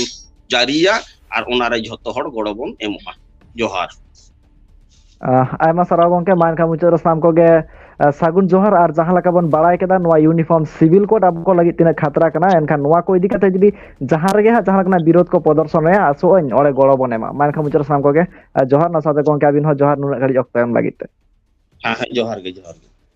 ᱡᱟᱹᱨᱤᱭᱟ ᱟᱨ ᱚᱱᱟᱨᱮ ᱡᱷᱚᱛᱚ ᱦᱚᱲ ᱜᱚᱲᱚ ᱵᱚᱱ ᱮᱢᱚᱜᱼᱟ᱾ ᱡᱚᱦᱟᱨ᱾ ᱟᱦ, ᱟᱭᱢᱟ ᱥᱟᱨᱦᱟᱣ ᱜᱚᱢᱠᱮ᱾ ᱢᱟ ᱮᱱᱠᱷᱟᱱ ᱢᱩᱪᱟᱹᱫ ᱨᱮ ᱥᱟᱱᱟᱢ ᱠᱚᱜᱮ, ᱟᱦ, ᱥᱟᱹᱜᱩᱱ ᱡᱚᱦᱟᱨ᱾ ᱟᱨ ᱡᱟᱦᱟᱸ ᱞᱮᱠᱟ ᱵᱚᱱ ᱵᱟᱲᱟᱭ ᱠᱮᱫᱟ, ᱱᱚᱣᱟ ᱤᱭᱩᱱᱤᱯᱷᱚᱨᱢ ᱥᱤᱵᱤᱞ ᱠᱳᱰ ᱟᱵᱚ ᱠᱚ ᱞᱟᱹᱜᱤᱫ ᱛᱤᱱᱟᱹᱜ ᱠᱷᱟᱛᱨᱟ ᱠᱟᱱᱟ, ᱮᱱᱠᱷᱟᱱ ᱱᱚᱣᱟ ᱠᱚ ᱤᱫᱤ ᱠᱟᱛᱮ ᱡᱩᱫᱤ ᱡᱟᱦᱟᱸ ᱨᱮᱜᱮ ᱦᱟᱸᱜ ᱡᱟᱦᱟᱸ ᱞᱮᱠᱟᱱᱟᱜ ᱵᱤᱨᱳᱫᱷ ᱠᱚ ᱯᱨᱚᱫᱚᱨᱥᱚᱱ ᱨᱮᱭᱟᱜ ᱟᱥᱚᱜ ᱟᱹᱧ, ᱚᱸᱰᱮ ᱜᱚᱲᱚ ᱵᱚᱱ ᱮᱢᱟ᱾ ᱢᱟ ᱮᱱᱠᱷᱟᱱ ᱢᱩᱪᱟᱹᱫ ᱨᱮ ᱥᱟᱱᱟᱢ ᱠᱚᱜᱮ, ᱟᱦ, ᱡᱚᱦᱟᱨ᱾ ᱚᱱᱟ ᱥᱟᱶᱛᱮ ᱜᱚᱢᱠᱮ ᱟᱹᱵᱤᱱ ᱦᱚᱸ ᱡᱚᱦᱟᱨ, ᱱᱩᱱᱟᱹᱜ ᱜᱷᱟᱹᱲᱤᱡ ᱚᱠᱛᱚ ᱮᱢ ᱞᱟᱹᱜᱤᱫ ᱛᱮ᱾ ᱦᱮᱸ, ᱦᱮᱸ, ᱡᱚᱦᱟᱨ ᱜᱮ, ᱡᱚᱦᱟᱨ ᱜᱮ᱾